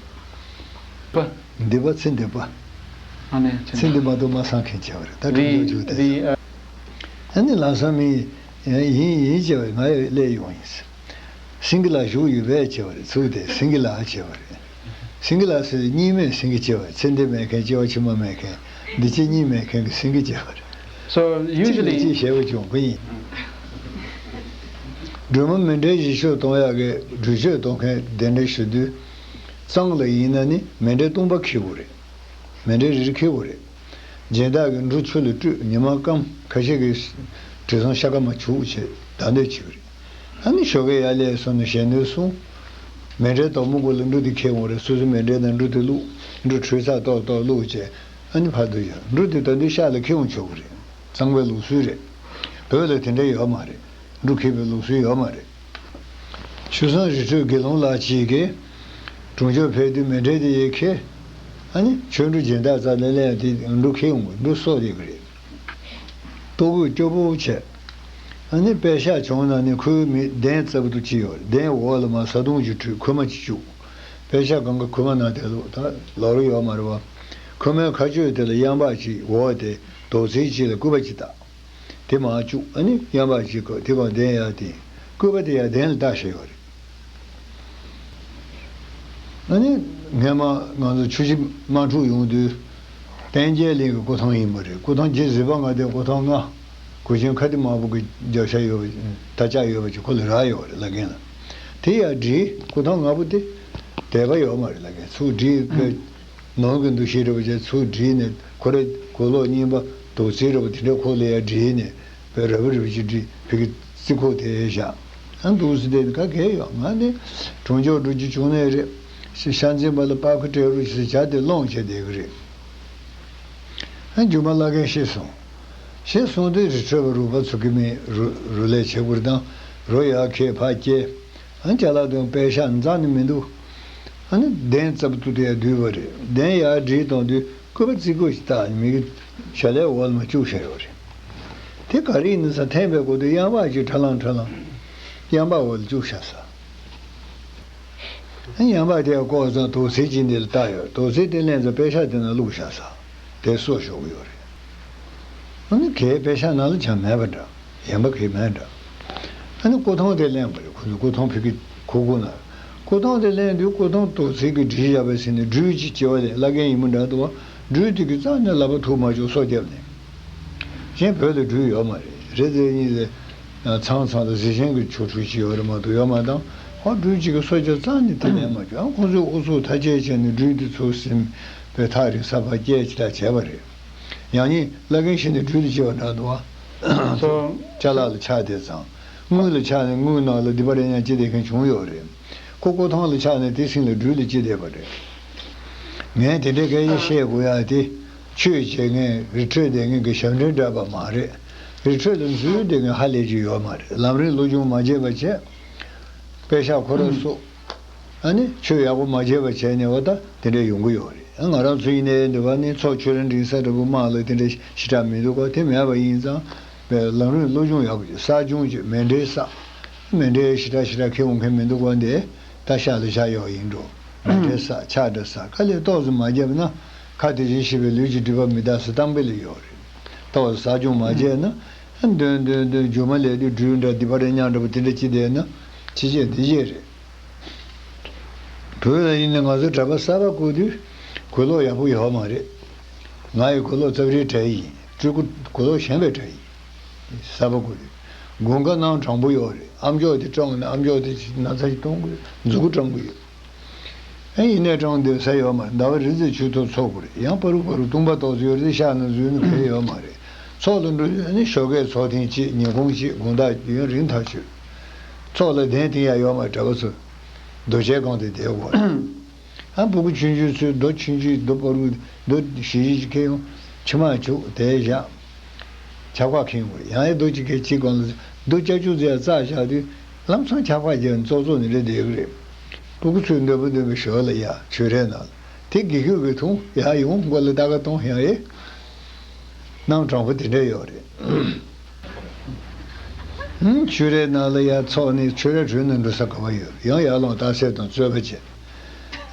པ། འདི་པ་ཚེ་འདི་པ། ཨ་ནེ་ཚེ་འདི་མ་གཏོགས་མ་སངས་མཁན་བྱས་པ་རེད། ད་གྲོང་ཆོག་བྱུང་དེ། ཨ་ནི་ལམ་སང་མི་ཡིན་ཡིན་བྱས་པ་ང་ཡང་སླེབས་ཡོང་ཡིན། སེང་གེ་ལགས་བཞུགས་ཡོད་པས་བྱས་པ་རེད། ཚུགས་ཏེ་སེང་གེ་ལགས་བྱས་པ་རེད། སེང་གེ་ལགས་ཟེར་གཉིས་མེད་སེང་གེ་བྱས་པ་རེད། ཚེ་འདི་མེད་མཁན་སྐྱེ་བ་ཕྱི་མ་མེད་མཁན་འདི་ཕྱི་གཉིས་མེད་མཁན་གྱི་སེང་གེ་བྱས་པ་རེད། So གཅིག་ལ usually གཅིག་ཞེད་པོ་བྱུང་གི་ཡིན། སྒྲོལ་མ་མཎྜལ་བཞེས་ཤོག་གཏོང་ཡག་གི་སྒྲུབ་མཆོད་གཏོང་མཁན་གདན་འདྲེན་ཞུ་དུས། གཙང་ལ་ཡིན་ན་ནི་མཎྜལ་སྟོང་པ་འཁྱེར་དགོས་རེད། མཎྜལ་རེ་རེ་འཁྱེར་དགོས་རེད། སྦྱིན་བདག་གིས་འབྲུ་ཆུ་ལ་བཀྲུས། ཉི་མ་སྐམ། ཁ་ཤས་ཀྱིས་དྲི་བསུང་ཤ་སྐམ་མ་བྱུག་བྱས་བདག་འདོད་བྱེད་ཀྱི་རེད། ཨ་ནི་ཞོགས་ཀས་ཡར་སླེབས་སོང་ནས་ཞལ་འདོན་གསུངས། མཎྜལ་དོག་མོ་གུ་ལ་འབྲུ་དེ་འཁྱེར་འོང་རེད། སོ་སོའི་མཎྜལ་ནང་འབྲུ་དེ་བླུགས། འབྲུ་ཁྲུས་ས་ཏོག་ཏོག་བླུགས་བྱས། ཨ་ནི་ཕར་འདུག་ཡ། འབྲུ་དེ་ད་དུང་ཤག་ལ་འཁྱེར་འོང་ཆོག་གི་རེད། གཙང་པའི་ལུགས་སྲོལ་རེད། བོད་ལ་དེ་འདྲ་ཡོད་མ་རེད། འབྲུ་འཁྱེར་བའི་ལུགས་སྲོལ་ཡོད་མ་རེད། ཆུ་བཟང་རི་ཁྲོད་དགེ་སློང་ལགས་གཅིག་གིས་གྲོང་ཆོག་ཕེབས་དུས་མཎྜལ་དེ་ཡར་འཁྱེར། ཨ་ནི་ཆོ་འཕྲུལ་སྦྱིན་བདག་རྩ་ནས་ལེན་ཡ་དེ་འབྲུ་འཁྱེར་འོང་གི། འབྲུ་གསོག་བསྡད་ཀྱི་རེད། ལྟོ་གོས་སྐྱོ་པོ་བྱས། ཨ་ནི་པད་ཤག་གྱོན་ན་ནི་ཁོའི་མིག་གདན་རྩ་བར་དུ་ཅིག་ཡོད་རེད། གདན་འོག་ལ་མར་བཟའ་བཏུང་ཅིག་བཀྲུས། ཁུག་མ་ཅིག་བཅུག་པད་ཤག་སྒང་ག་ཁུག་མ་ནང་དེ་ལོ་ད་ལོ་རེ་ཡོད་མ་རེད་བ། ཁུག་མའི་ཁ་གཅོད་དེ་ལ་གཡང་འབག་ཅིག་འོག་དེ་རྡོག་རྫིས་ཅིག་ལ་སྐུད་པ་ཅིག་བཏགས། དེ་མར་བཅུག་ཨ་ནི་གཡང་འབག་ཅིག་གོ་དེ་གང་གདན་ཡར་དེ། སྐུད་པ་དེ་ཡར་གདན་ལ་བཏགས་བཞག་ཡོད་རེད། ཨ་ནི་སྔན་མ་ང་ཚོ་ཆུ་བཞི་དམག་འཁྲུག་ཡོང་དུས། བསྟན་རྒྱས་གླིང་གི་སྐུ་ཐང་ཡིན་པ་རེད། སྐུ་ཐང་རྗེ་བཟི་བ་ལྔ་སྡེའི་སྐུ་ཐང་ལྔ། གོས་ཆེན་ཁ་ཏི་མ་བུ་གི་རྒྱབ་ཤ་ཡོད་པ། ད་ལྕགས་ཡོད་པ་ཅིག་ཁོ་ལ་རག་ཡོད་རེད། བླ་རྒན་ལ། དེ་ཡར་བསྒྲིལ། སྐུ་ཐང་ལྔ་པོ་དེ་དད་པ་ཡོད་མ་རེད། བླ་རྒན་ཚུར་བསྒྲིལ་བས། ནོར་གྱི་འདུ་ཤེས་རེད་པ་ཅིག་ཚུར་བསྒྲིལ་ནས་ཁོ་རའི་གོས་ལོག་རྙིང་པ་རྡོག་རྫིས་རེད་པ་དེ་འདྲ་ཁོ་ལ་ཡར་བསྒྲིལ་ནས་བས་ར་བ་རི་བ་ཅིག་བསྒྲིལ། ཕ་གི་རྩིས་ཁོག་དེ་བཞག་ཨ་འདུག་སེ་བསྡད་ནས་ག་གེ་ཡོད། ང་ནི་གྲོང་ཆོག་འགྲོ་རྒྱུ་བྱུང་ནའི་རེད། ཤ་འཛིན་པ་ལ་པར་ཁུ་སྤྲད་རོགས་ཞེས་བྱ་དེ་སློང་བྱས་བསྡད་ཀྱི་རེད། ཨ་རྒྱུ་མ་བླ་རྒན་ཤི་སོང་། ཤི་སོང་དུས་རི་ཁྲོད་པ་རུ་པ་ཚོ་གི་མི་རུ་རུ་ལས་བྱེད་དགོས་དང་། རོ་ཡར་ཁྱེར་ཕར་སྐྱེལ། ཨ་ཅ་ལག་དང་པད་ཤག་རྩ་ནས་མི་འདུག་ཨ་ནི་གདན་རྩ་བར་དུ་དེ་ཡར་བསྡུས་པ་རེད། གདན་ཡར་བསྒྲིལ་བཏང་དུས་སྐུད་པ་རྩིས་སྐུད་ཅིག་བཏགས་ནས་མི་གི་ཞལ་ལས་འོག་ལ་མར་བཅུག་བཞག་ཡོད་རེད། དེ་ག་རེ་ཡིན་ན་ས་འཐེན་པའི་སྐོར་དུ་གཡང་འབག་ཅིག་ཁྲ་ལང་ཁྲ་ལང་། གཡང་འབག་འོག་ལ་བཅུག་བཞག་ས། གཡང་འབག་དེ་བཀོག་ཙང་རྡོག་རྫིས་ཅིག་འདི་ལ་བཏགས་ཡོད། རྡོག་རྫིས་དེ་ལེན་ཙང་པད་ཤག་དེ་ནང་བླུགས་བཞག་ས། དེ་གསོ་ཞོག་གི་ཡོད་རེད། ཨ་ནི་གའི་པད་ཤག་ནང་ལ་ཅང་མེད་པ་འདྲ། གཡང་འབག་གའི་མེད་འདྲ། ཨ་ནི་སྐུ་ཐང་དེ་ལེན་པ་རེད། ཁོ་ཚོ་སྐུ་ཐང་ཕ་གི་ཁུག་ཁུག་ནང་། སྐུ་ཐང་དེ་ལེན་དུས་སྐུ་ཐང་དོག་ཚིག་གིས་བྲིས་བཞག་པའི་ཟིན་ནས་སྦྲུལ་གྱི་ལྕི་བ་ལས་བླ་རྒན་ཡིན་མི་འདྲ་འདུག་བ། སྦྲུལ་དེ་གི་རྩ་ནས་ལག་པ་ཐུག་མ་བཅུག་སོ་བརྒྱབ་ནས། གཞན་བོད་ལ་སྦྲུལ་ཡོད་མ་རེད། རེད་དེ་གཉིས་ལས། ཚང་ཚང་ལ་གཟི་ཆེན་གྱི་ཆོ་འཕྲུལ་ཅིག་ཡོད་རེད་མ་གཏོགས་ཡོད་མ་དང་། ཧོ་སྦྲུལ་གཅིག་གི་སོ་བརྒྱབ་རྩ་ནས་དེ་ལེན་མ་བཅུག་ཨ་ཁོ་ཚོས་ཨུ་ཚུགས་ཐ་ཆད་བྱས་ནས་སྦྲུལ་དེ་ཚུར་ཟིན་པའི་ཐག་རིང་ས་ཕར་བསྐྱལ་ཅི་འདྲ་བྱས་པ་རེད། ཡང་ཉིད་བླ་རྒན་ཤི་ནས་སྦྲུལ་ལ་སྐྱེ་བ་འདྲ་འདུག་བ། སོ། ཅ་ལག་ལ་ཆགས་དེ་ཙང་། དངུལ་ལ་ཆགས་ནས་དངུལ་ནང་ལ་སྡིག་པ་རེ་ཉག་ཅི་དེ་མཁན་བྱུང་ཡོད་རེད། ཁོ་སྐུ་ཐང་ལ་ཆགས་ནས་དེ་སྲིང་ལ་སྦྲུལ་ལ་སྐྱེས་བསྡད་པ་རེད། ངས་དེ་འདྲའི་སྐད་ཆ་བཤད་དགོས་ཡ་དེ། ཆོས་བྱེད་མཁན་རི་ཁྲོད་བསྡད་མཁན་གྱི་ཞབས་འདྲེན་འདྲ་པ་མ་རེད། རི་ཁྲོད་ལ་འཛུལ་བསྡད་མཁན་ཧ་ལས་ཀྱི་ཡོད་མ་རེད། ལམ་རིམ་སློབ་སྦྱོང་མ་བྱས་པ་བྱས། དཔེ་ཤག་ཁོ་ར་སོགས། ཨ་ནི་ཆོས་ཡག་པོ་མ་བྱས་པ་བྱས་ནས་འོ་ད་དེ་འདྲ་ཡོང་གི་ཡོད་རེད། ང་རང་ཚོ་ཡིན་ནའི་འདི་བ་ནི་ཚོགས་ཆོས་ར་འབྲིང་ས་འདྲ་པོ་དམངས་ལ་དེ་འདྲ་ཞེ་དྲག་མི་འདུག་ག་དེ་མེད་པ་ཡིན་ཙང་། བའི་ལམ་རིམ་སློབ་སྦྱོང་ཡག་པོ་བྱེད། གསར་སྦྱོང་བྱེད། མཎྜལ་བསགས། མཎྜལ་ཞེ་དྲག་ཞེ་དྲག་འཁྱེར་འོང་མཁན་མི་འདུག་ག་འདི་ད་ཤ་ལ་བཞག་ཡོད་ཡིན་འགྲོ། མཎྜལ་བསགས། ཕྱག་འདྲ་བསགས། དཀའ་ལས་ཏོག་ཙམ་མ་བརྒྱབ་ན། ཁ་དེ་བཞིན་གཤེགས་པའི་ལུས་ཀྱི་སྒྲིབ་པ་མི་དག་ཟེར་གཏམ་དཔེ་ལ་ཡོད་རེད། ཏོག་ཙམ་གསར་སྦྱོང་མ་བྱས་ན། འདོན་འདོན་འདོན་རྒྱུ་མ་ལས་དུས་སྦྲུལ་འདྲ་སྡིག་པ་རེ་ཉག་འདྲ་པོ་དེ་འདྲ་ཅི་བསྡད་ན། ཅི་བྱེད་འདི་བྱེད་རེད། བོད་ལ་ཡིན་ན་ང་ཚོ་གྲྭ་པ་གསར་པ་བསྐོ་དུས་གོས་ལོག་ཡག་པོ་ཡོད་མ་རེད། ང་ཡི་གོས་ལོག་རྩ་བ་རིའི་གྲྭ་ཡིན། སྤྲུལ་སྐུ་གོས་ལོག་གཞན་པའི་གྲྭ་ཡིན། གསར་པ་བསྐོ་དུས་དགུན་ཁ་གནམ་གྲང་པོ་ཡོད་རེད། ཨ་མཆོག་དེ་བཀྲོངས་ནས་ཨ་མཆོག་དེ་ན་ཚ་ཞིག་གཏོང་དགོས། མཛུ་གུ་བཀྲམ་གི་ཡོད། ཨེ་ཡིན་ནའི་བཀྲོངས་སྡོད་ས་ཡོད་མ་རེད། ཟླ་བ་རེ་ཙམ་ཆུ་ཐོག་འཚོ་དགོས་རེད། ཡང་བར་དུ་བར་དུ་བཏུང་པ་ཏོག་ཙམ་ཡོད་རེད། ཤག་ནང་འཛུལ་ནས་ཕེབས་ཡོད་མ་རེད། ཚོགས་ལ་འགྲོ་དུས་ཨ་ནི་ཞོགས་ཀས་ཚོགས་ཐེངས་གཅིག་ཉིན་གུང་གཅིག་དགོང་དག་ཡུན་རིང་ཐག་ཆོད། ཚོགས་ལ་གདན་དེ་ཡང་ཡོད་མ་རེད། གྲྭ་པ་ཚོ་རྡོ་གཅལ་གང་དེ་བསྡད་དགོས་རེད། ཨ་སྤུ་གུ་ཆུང་ཆུང་ཚོས་རྡོ་ཆུང་ཆུང་རྡོ་བར་དུ་རྡོ་ཞིག་ཞིག་ཅིག་ཁྱེར་ཡོང་། མཆིལ་མ་བྱུག་དེ་བཞག་ཆབ་ཁ་ཁེངས་དགོས། ཡང་ཡང་རྡོ་གཅིག་གིས་གཅིག་གོང་ལ་རྡོ་ལྕགས་ཀྱུ་ཟེར་ཡ་བཙགས་བཞག་དུས་ལམ་སང་ཆབ་ཁ་རྒྱབ་ནས་ཙོག་ཙོག་ནས་རེད་བསྡད་གི་རེད། སྤུ་གུ་ཚོས་འདོད་པ་འདོད་པའི་ཞོར་ལ་ཡ་ཆུ་རས་ནང་ལ་དེ་སྒེའུ་ཁུང་གི་འཐུང་ཡ་ཡོང་མགོ་ལ་ལྟ་ག་གཏོང་ཡ་ཨེ། གནམ་གྲང་པོ་དེ་འདྲ་ཡོད་རེད། ཆུ་རས་ནང་ལ་ཡ་ཚོགས་ནས་ཆུ་རས་དྲུད་ནས་འགྲོ་ས་ག་བ་ཡོད། ཡང་ཡར་ལངས་རྟགས་གསལ་དང་རྩོད་པ་བྱེད།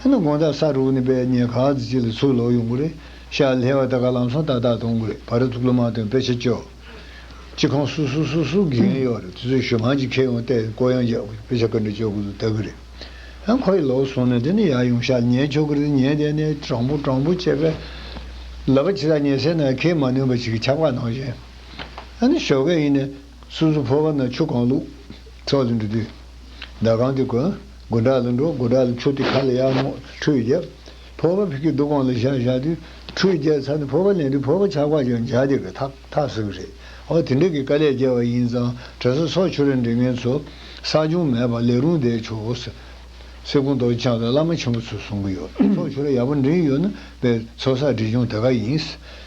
ཨ་ནི་དགོང་དག་ས་དྲུག་ནས་པས་ཉལ་ཁང་ཙི་ཅི་ལ་ཚུར་ལོག་ཡོང་གི་རེད། ཤག་ལྷེ་བ་ད་ག་ལམ་སང་ཏག་ཏག་གཏོང་གི་རེད། བར་དུ་ཐུགས་ལ་མ་ཐོན་དཔེ་ཆ་སྐྱོར། སྤྱི་ཁང་སུ་སུ་སུ་སུ་དགེ་རྒན་ཡོད་རེད། དེ་ཚོས་ཞུ་མང་ཅིག་ཁྱེར་ཡོང་སྟེ་ཀོ་ཡང་རྒྱག་དཔེ་ཆ་ག་འདྲ་སྐྱོར་དགོས་འདུག་ལྟ་གི་རེད། ཨ་ཁོ་ཡི་ལོག་སོང་ནས་དེ་ནས་ཡར་ཡོང་ཤག་ཉལ་ཆོག་གི་རེད། ཉལ་བསྡད་ནས་དྲང་པོ་དྲང་པོ་བྱས་པས། ལབ་པ་ཇི་ལྟར་ཉལ་སའི་ནང་ཁྱེར་མ་ནུས་པ་ཞིག་གི་ཆབ་ཁ་ནང་བཞིན། ཨ་ནི་ཞོགས་ཀས་ཡིན་ནས། སོ་སོ་ཕོར་པ་ནང་ཆུ་གང་བླུགས། ཚོགས་ལ་འགྲོ་དུས། ཟླ་གང་དུས་གོན། སྒོ་འགྲམ་ལ་འགྲོ། སྒོ་འགྲམ་ལ་ཆུ་དེ་ཁ་ལ་ཡར་སྔོག་ཁྲུས་བརྒྱབ། ཕོར་པ་ཕ་གི་སྡུག་སྒང་ལ་བཞག་བཞག་དུས། ཁྲུས་བརྒྱབ་ཚར་ནས་ཕོར་པ་ལེན་དུས་ཕོར་པ་ཆག་པ་ཀྱང་འཇག་བསྡད་པའི་ཐག་ཐག་ཟིག་རེད། འོ་དེ་འདྲ་གི་དཀའ་ལས་བརྒྱབ་པ་ཡིན་ཙང་གྲྭ་ས་སོགས་ཆོས་ར་འབྲི་མཁན་ཚོ་གསར་སྦྱོང་མེད་པར་ལས་རུང་བསྡད་ཆོག་ཟེར། སེ་གོང་རྡོ་རྗེ་འཆང་དང་བླ་མ་ཆེན་པོ་ཚོས་གསུང་གི་ཡོད། སོགས་ཆོས་ར་ཡག་པོ་འབྲི་ཡོད་ན་པའི་ཚོགས་བསགས་སྒྲིབ་སྦྱོང་དེ་ག་ཡིན།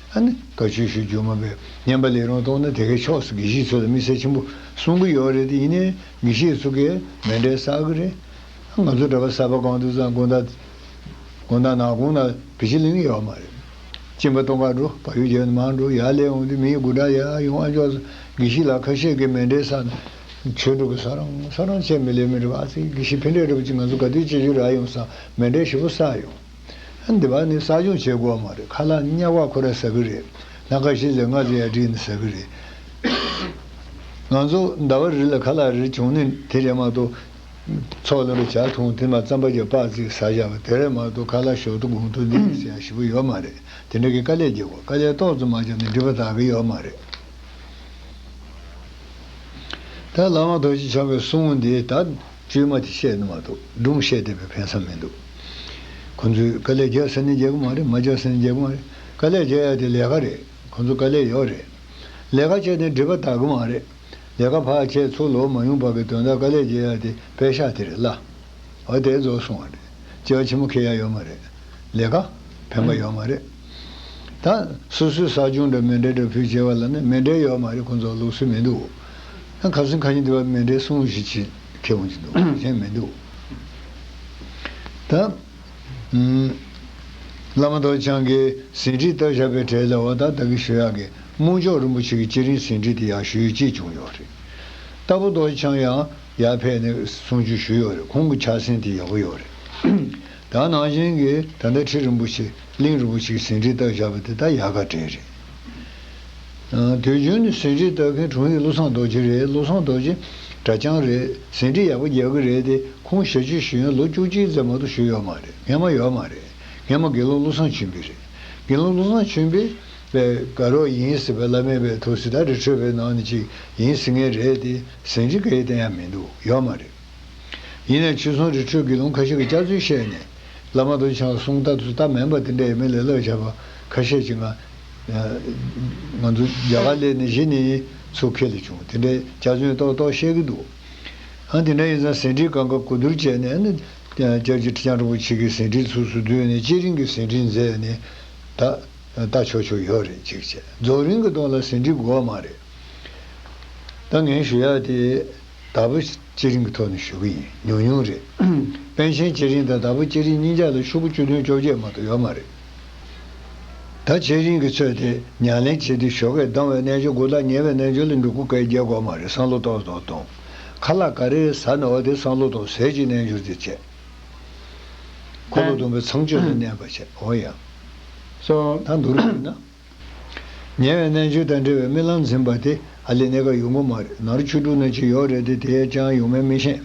ཨ་ནི་བཀའ་ཆོས་ཞུ་རྒྱུ་མ་པའི་བསྙེན་པ་ལས་རུང་གཏོང་ན་དེ་གའི་ཕྱོགས་སུ་དགེ་བཤེས་ཚོ་ལ་དམིགས་བསལ་ཆེན་པོ་གསུང་གི་ཡོད་རེད། དེ་ཡིན་ནའི་དགེ་བཤེས་ཚོ་གིས་མཎྜལ་བསགས་གི་རེད། ང་ཚོ་གྲྭ་པ་གསར་པ་གང་དུས་ཙང་དགོང་དག་དགོང་དག་ནག་ཁུང་ན་བི་ཇི་ལིང་ཡོད་མ་རེད། གཅིན་པ་གཏོང་ག་འགྲོ། བལ་ཡུལ་རྒྱལ་ནས་མར་འགྲོ། ཡར་སླེབས་འོང་དུས་མི་ཡི་སྒོ་འགྲམ་ཡར་ཡོང་། ཨ་ཅོག་དགེ་བཤེས་ལགས་ཁ་ཤས་ཀྱིས་མཎྜལ་བསགས་ནས་ཆོས་འགྲོ་གི་ས་རང་ས་རང་བྱས་མི་ལེ་མི་རེ་བ་ཚིག་དགེ་བཤེས་ཕན་འབྲས་རེ་བ་ཅིག་ང་ཚོ་ག་དུས་ཅི་ཞིག་རག་ཡོང་ས་མཎྜལ་ཞིབ་པོ་བསགས་ཡོང་། འདི་བ་ནི་གསར་སྦྱོང་བྱེད་དགོས་མ་རེད། ཁ་ལག་ཉག་བ་ཁོ་ར་ཟ་གི་རེད། ལྷ་ཁ་ཤས་ཟེར་ང་ཟེར་ཡ་བྲིས་ནས་ཟ་གི་རེད། ང་ཚོ་ཟླ་བ་རེ་ལ་ཁ་ལག་རེ་བྱུང་ནས་དེ་རེད་མ་གཏོགས། ཚོགས་ལ་རུ་ཇ་འཐུང་དེ་མ་རྩམ་པ་རྒྱབ་སྤགས་ཙིག་ཟ་བཞག་པ་དེ་རེད་མ་གཏོགས་ཁ་ལག་ཞོག་ཏུ་དགོང་དུ་འདི་ཟེར་ཡ་ཞིབ་པོ་ཡོད་མ་རེད། དེ་འདྲ་གི་དཀའ་ལས་རྒྱག་དགོས། དཀའ་ལས་ཏོག་ཙམ་མ་བརྒྱབ་ན་སྒྲིབ་པ་དག་གི་ཡོད་མ་རེད། ད་བླ་མ་རྡོ་རྗེ་འཆང་གི་གསུང་འདི་ད་བཅོས་མ་དེ་བཤད་ནི་མ་གཏོགས་སྒྲུང་བཤད་བསྡད་པའི་ཕན་ས་མི་འདུག་ཁོ་ཚོས་དཀའ་ལས་རྒྱག་ས་ནི་རྒྱག་གི་མ་རེད། མ་རྒྱག་ས་ནི་རྒྱག་གི་མ་རེད། དཀའ་ལས་རྒྱག་ཡ་དེ་ལས་ཀ་རེད། ཁོ་ཚོ་དཀའ་ལས་ཡོད་རེད། ལས་ཀ་བྱས་ནས་སྒྲིབ་པ་དག་གི་མ་རེད། ལས་ཀ་ཕར་བྱས་ཚུར་ལོག་མ་ཡོང་བར་གི་དོན་དག་དཀའ་ལས་རྒྱག་ཡ་དེ་པད་ཤག་དེ་རེད་ལ། འོ་དེ་རྫོགས་སོང་བ་རེད། སྐྱེ་བ་ཕྱི་མ་འཁྱེར་ཡ་ཡོད་མ་རེད། ལས་ཀ་ཕན་པ་ཡོད་མ་རེད། ད་སོ་སོའི་གསར་སྦྱོང་འདྲ་མཎྜལ་འདྲ་ཕུལ་བྱས་པ་ལ་ནི་མཎྜལ་ཡོད་མ་རེད། ཁོ་ཚོ་ལུགས་སྲོལ་མི་འདུག་ད་ཁ་སང་ཁ་ཉིན་དེ་བ་མཎྜལ་གསུང་བཞི་ཅིག་ཁྱེར་འོང་གི་འདུག་གཞན་མི་འདུག་ད། ཨུམ། བླ་མ་རྡོ་རྗེ་འཆང་གིས་ཟིན་བྲིས་བཏབ་བཞག་པའི་གྲས་ལ་འོ་ད་ད་གི་ཞུ་ཡག་གི་སྨོན་མཆོག་རིན་པོ་ཆེ་གི་བསྐྱེད་རིམ་ཟིན་བྲིས་དེ་ཡག་ཤོས་གཅིག་བྱུང་ཡོད་རེད། རྟ་ཕོ་རྡོ་རྗེ་འཆང་ཡང་ཡར་ཕེབས་ནས་གསུང་ཆོས་ཞུས་ཡོད་རེད། ཁོང་གི་ཕྱག་སེན་དེ་ཡག་པོ་ཡོད་རེད། ད་ནང་བཞིན་གྱི་ད་ལྟ་ཁྲི་རིན་པོ་ཆེ་གླིང་རིན་པོ་ཆེ་གི་ཟིན་བྲིས་བཏབ་བཞག་པ་དེ་ད་ཡག་ག་གྲས་རེད། དུས་རྒྱུན་ནས་ཟིན་བྲིས་ལྟ་མཁན་དྲུང་ཡིག་བློ་བཟང་རྡོ་རྗེ་རེད། བློ་བཟང་རྡོ་རྗེ་ གྲྭ་རྐྱང་རེད། ཟིན་བྲིས་ཡག་པོ་རྒྱག་གི་རེད་དེ། ཁོང་ཞབས་ཕྱི་ཞུ་ཡོན་ལོ་བཅུ་གཅིག་ཙམ་མ་གཏོགས་ཞུས་ཡོད་མ་རེད། སྔན་མ་ཡོད་མ་རེད། སྔན་མ་དགེ་སློང་བློ་བཟང་ཆོས་འཕེལ་རེད། དགེ་སློང་བློ་བཟང་ཆོས་འཕེལ་པའི་དགའ་རོགས་ཡིན་ཟེར་བའི་བླ་མས་པའི་ཐུགས་སྲས་ད་རི་ཁྲོད་པའི་ནང་ནས་ཅིག་ཡིན་ཟེར་མཁན་རེད་དེ། ཟིན་བྲིས་ག་ཡེ་བསྟན་ཡ་མི་འདུག་ཡོད་མ་རེད། ཡིན་ནའི་ཆོས་སྲུང་རི་ཁྲོད་དགེ་སློང་ཁ་ཤས་ཀྱིས་སྐྱག་རྫུན་བཤད་ནས། བླ་མ་རྡོ་རྗེ་འཆང་གསུང་ལྟ་དུ་ལྟ་མིན་པ་དེ་འདྲ་ཡེ་མི་ལས་ལབ་བྱས་པ་ཁ་ཤས་ཅིག་ང་ང་ཚོ་རྒྱ་གར་སླེབས་ནས་གཞི་ནས་ཚུར་ཁྱེར་ལ་བྱུང་། དེ་འདྲའི་སྐྱག་རྫུན་ཏོག་ཏོག་བཤད་ཀྱི་འདུག་ཨ་དེ་འདྲ་ཡིན་ཙང་ཟིན་བྲིས་སྒང་ག་གོ་བསྡུར་བྱས་ནས་ནི། སྐྱབས་རྗེ་ཁྲི་བྱང་རིན་པོ་ཆེ་གི་ཟིན་བྲིས་ཚུར་ཚུར་བསྡུས་ནས་སྐྱེ་རིང་གི་ཟིན་བྲིས་མཛད་ནས། ད་ལྟ་ཆོག་ཆོག་ཡོད་རེད་ཅིག་བྱས། རྫོགས་རིམ་གྱི་ཐོག་ལ་ཟིན་བྲིས་དགོས་པ་མ་རེད། ད་ངས་ཞུ་ཡག་དེ། དྭགས་པོ་སྐྱེ་རིང་གི་ཐོག་ནས་ཞུ་གི་ཡིན། ཉུང་ཉུང་རེད། པཎ་ཆེན་སྐྱེ་རིང་དང་དྭགས་པོ་སྐྱེ་རིང་གཉིས་ཆ་ལ་ཤོག་བུ་བཅུ་བདུན་བཅོ་བརྒྱད་མ་གཏོགས་ཡོད་མ་རེད། ད་སྐྱེ་རིང་གི་ཚོད་དེ་ཉམས་ལེན་བྱེད་དུས་ཞོགས་ཀས་ལྡང་བའི་རྣལ་འབྱོར་དགུ་དང་ཉལ་བའི་རྣལ་འབྱོར་ལ་འབྲུ་གུ་སྐད་རྒྱག་དགོས་མ་རེད། བསམ་བློ་ཏོག་ཙམ་གཏོང་། ཁ་ལག་ག་རེ་ཟ་ན་འོ་དེ་བསམ་བློ་གཏོང་། ཟས་ཀྱི་རྣལ་འབྱོར་དེ་བྱེད། འཁོར་ལོ་སྡོམ་པའི་ཚངས་སྤྱོད་ལ་གནས་པ་བྱེད། འོ་ཡ། སོ། ད་འདུག་ཡིན་ན། ཉལ་བའི་རྣལ་འབྱོར་དང་འབྲེལ་བའི་རྨི་ལམ་འཛིན་པ་དེ་ཨ་ལས་གནས་སྐབས་ཡོང་གི་མ་རེད། ནཱ་རོ་ཆོས་དྲུག་ན་ཅིག་ཡོད་རེད་དེ། དེ་ཡང་ཅང་ཡོང་མིན་མི་ཤེས།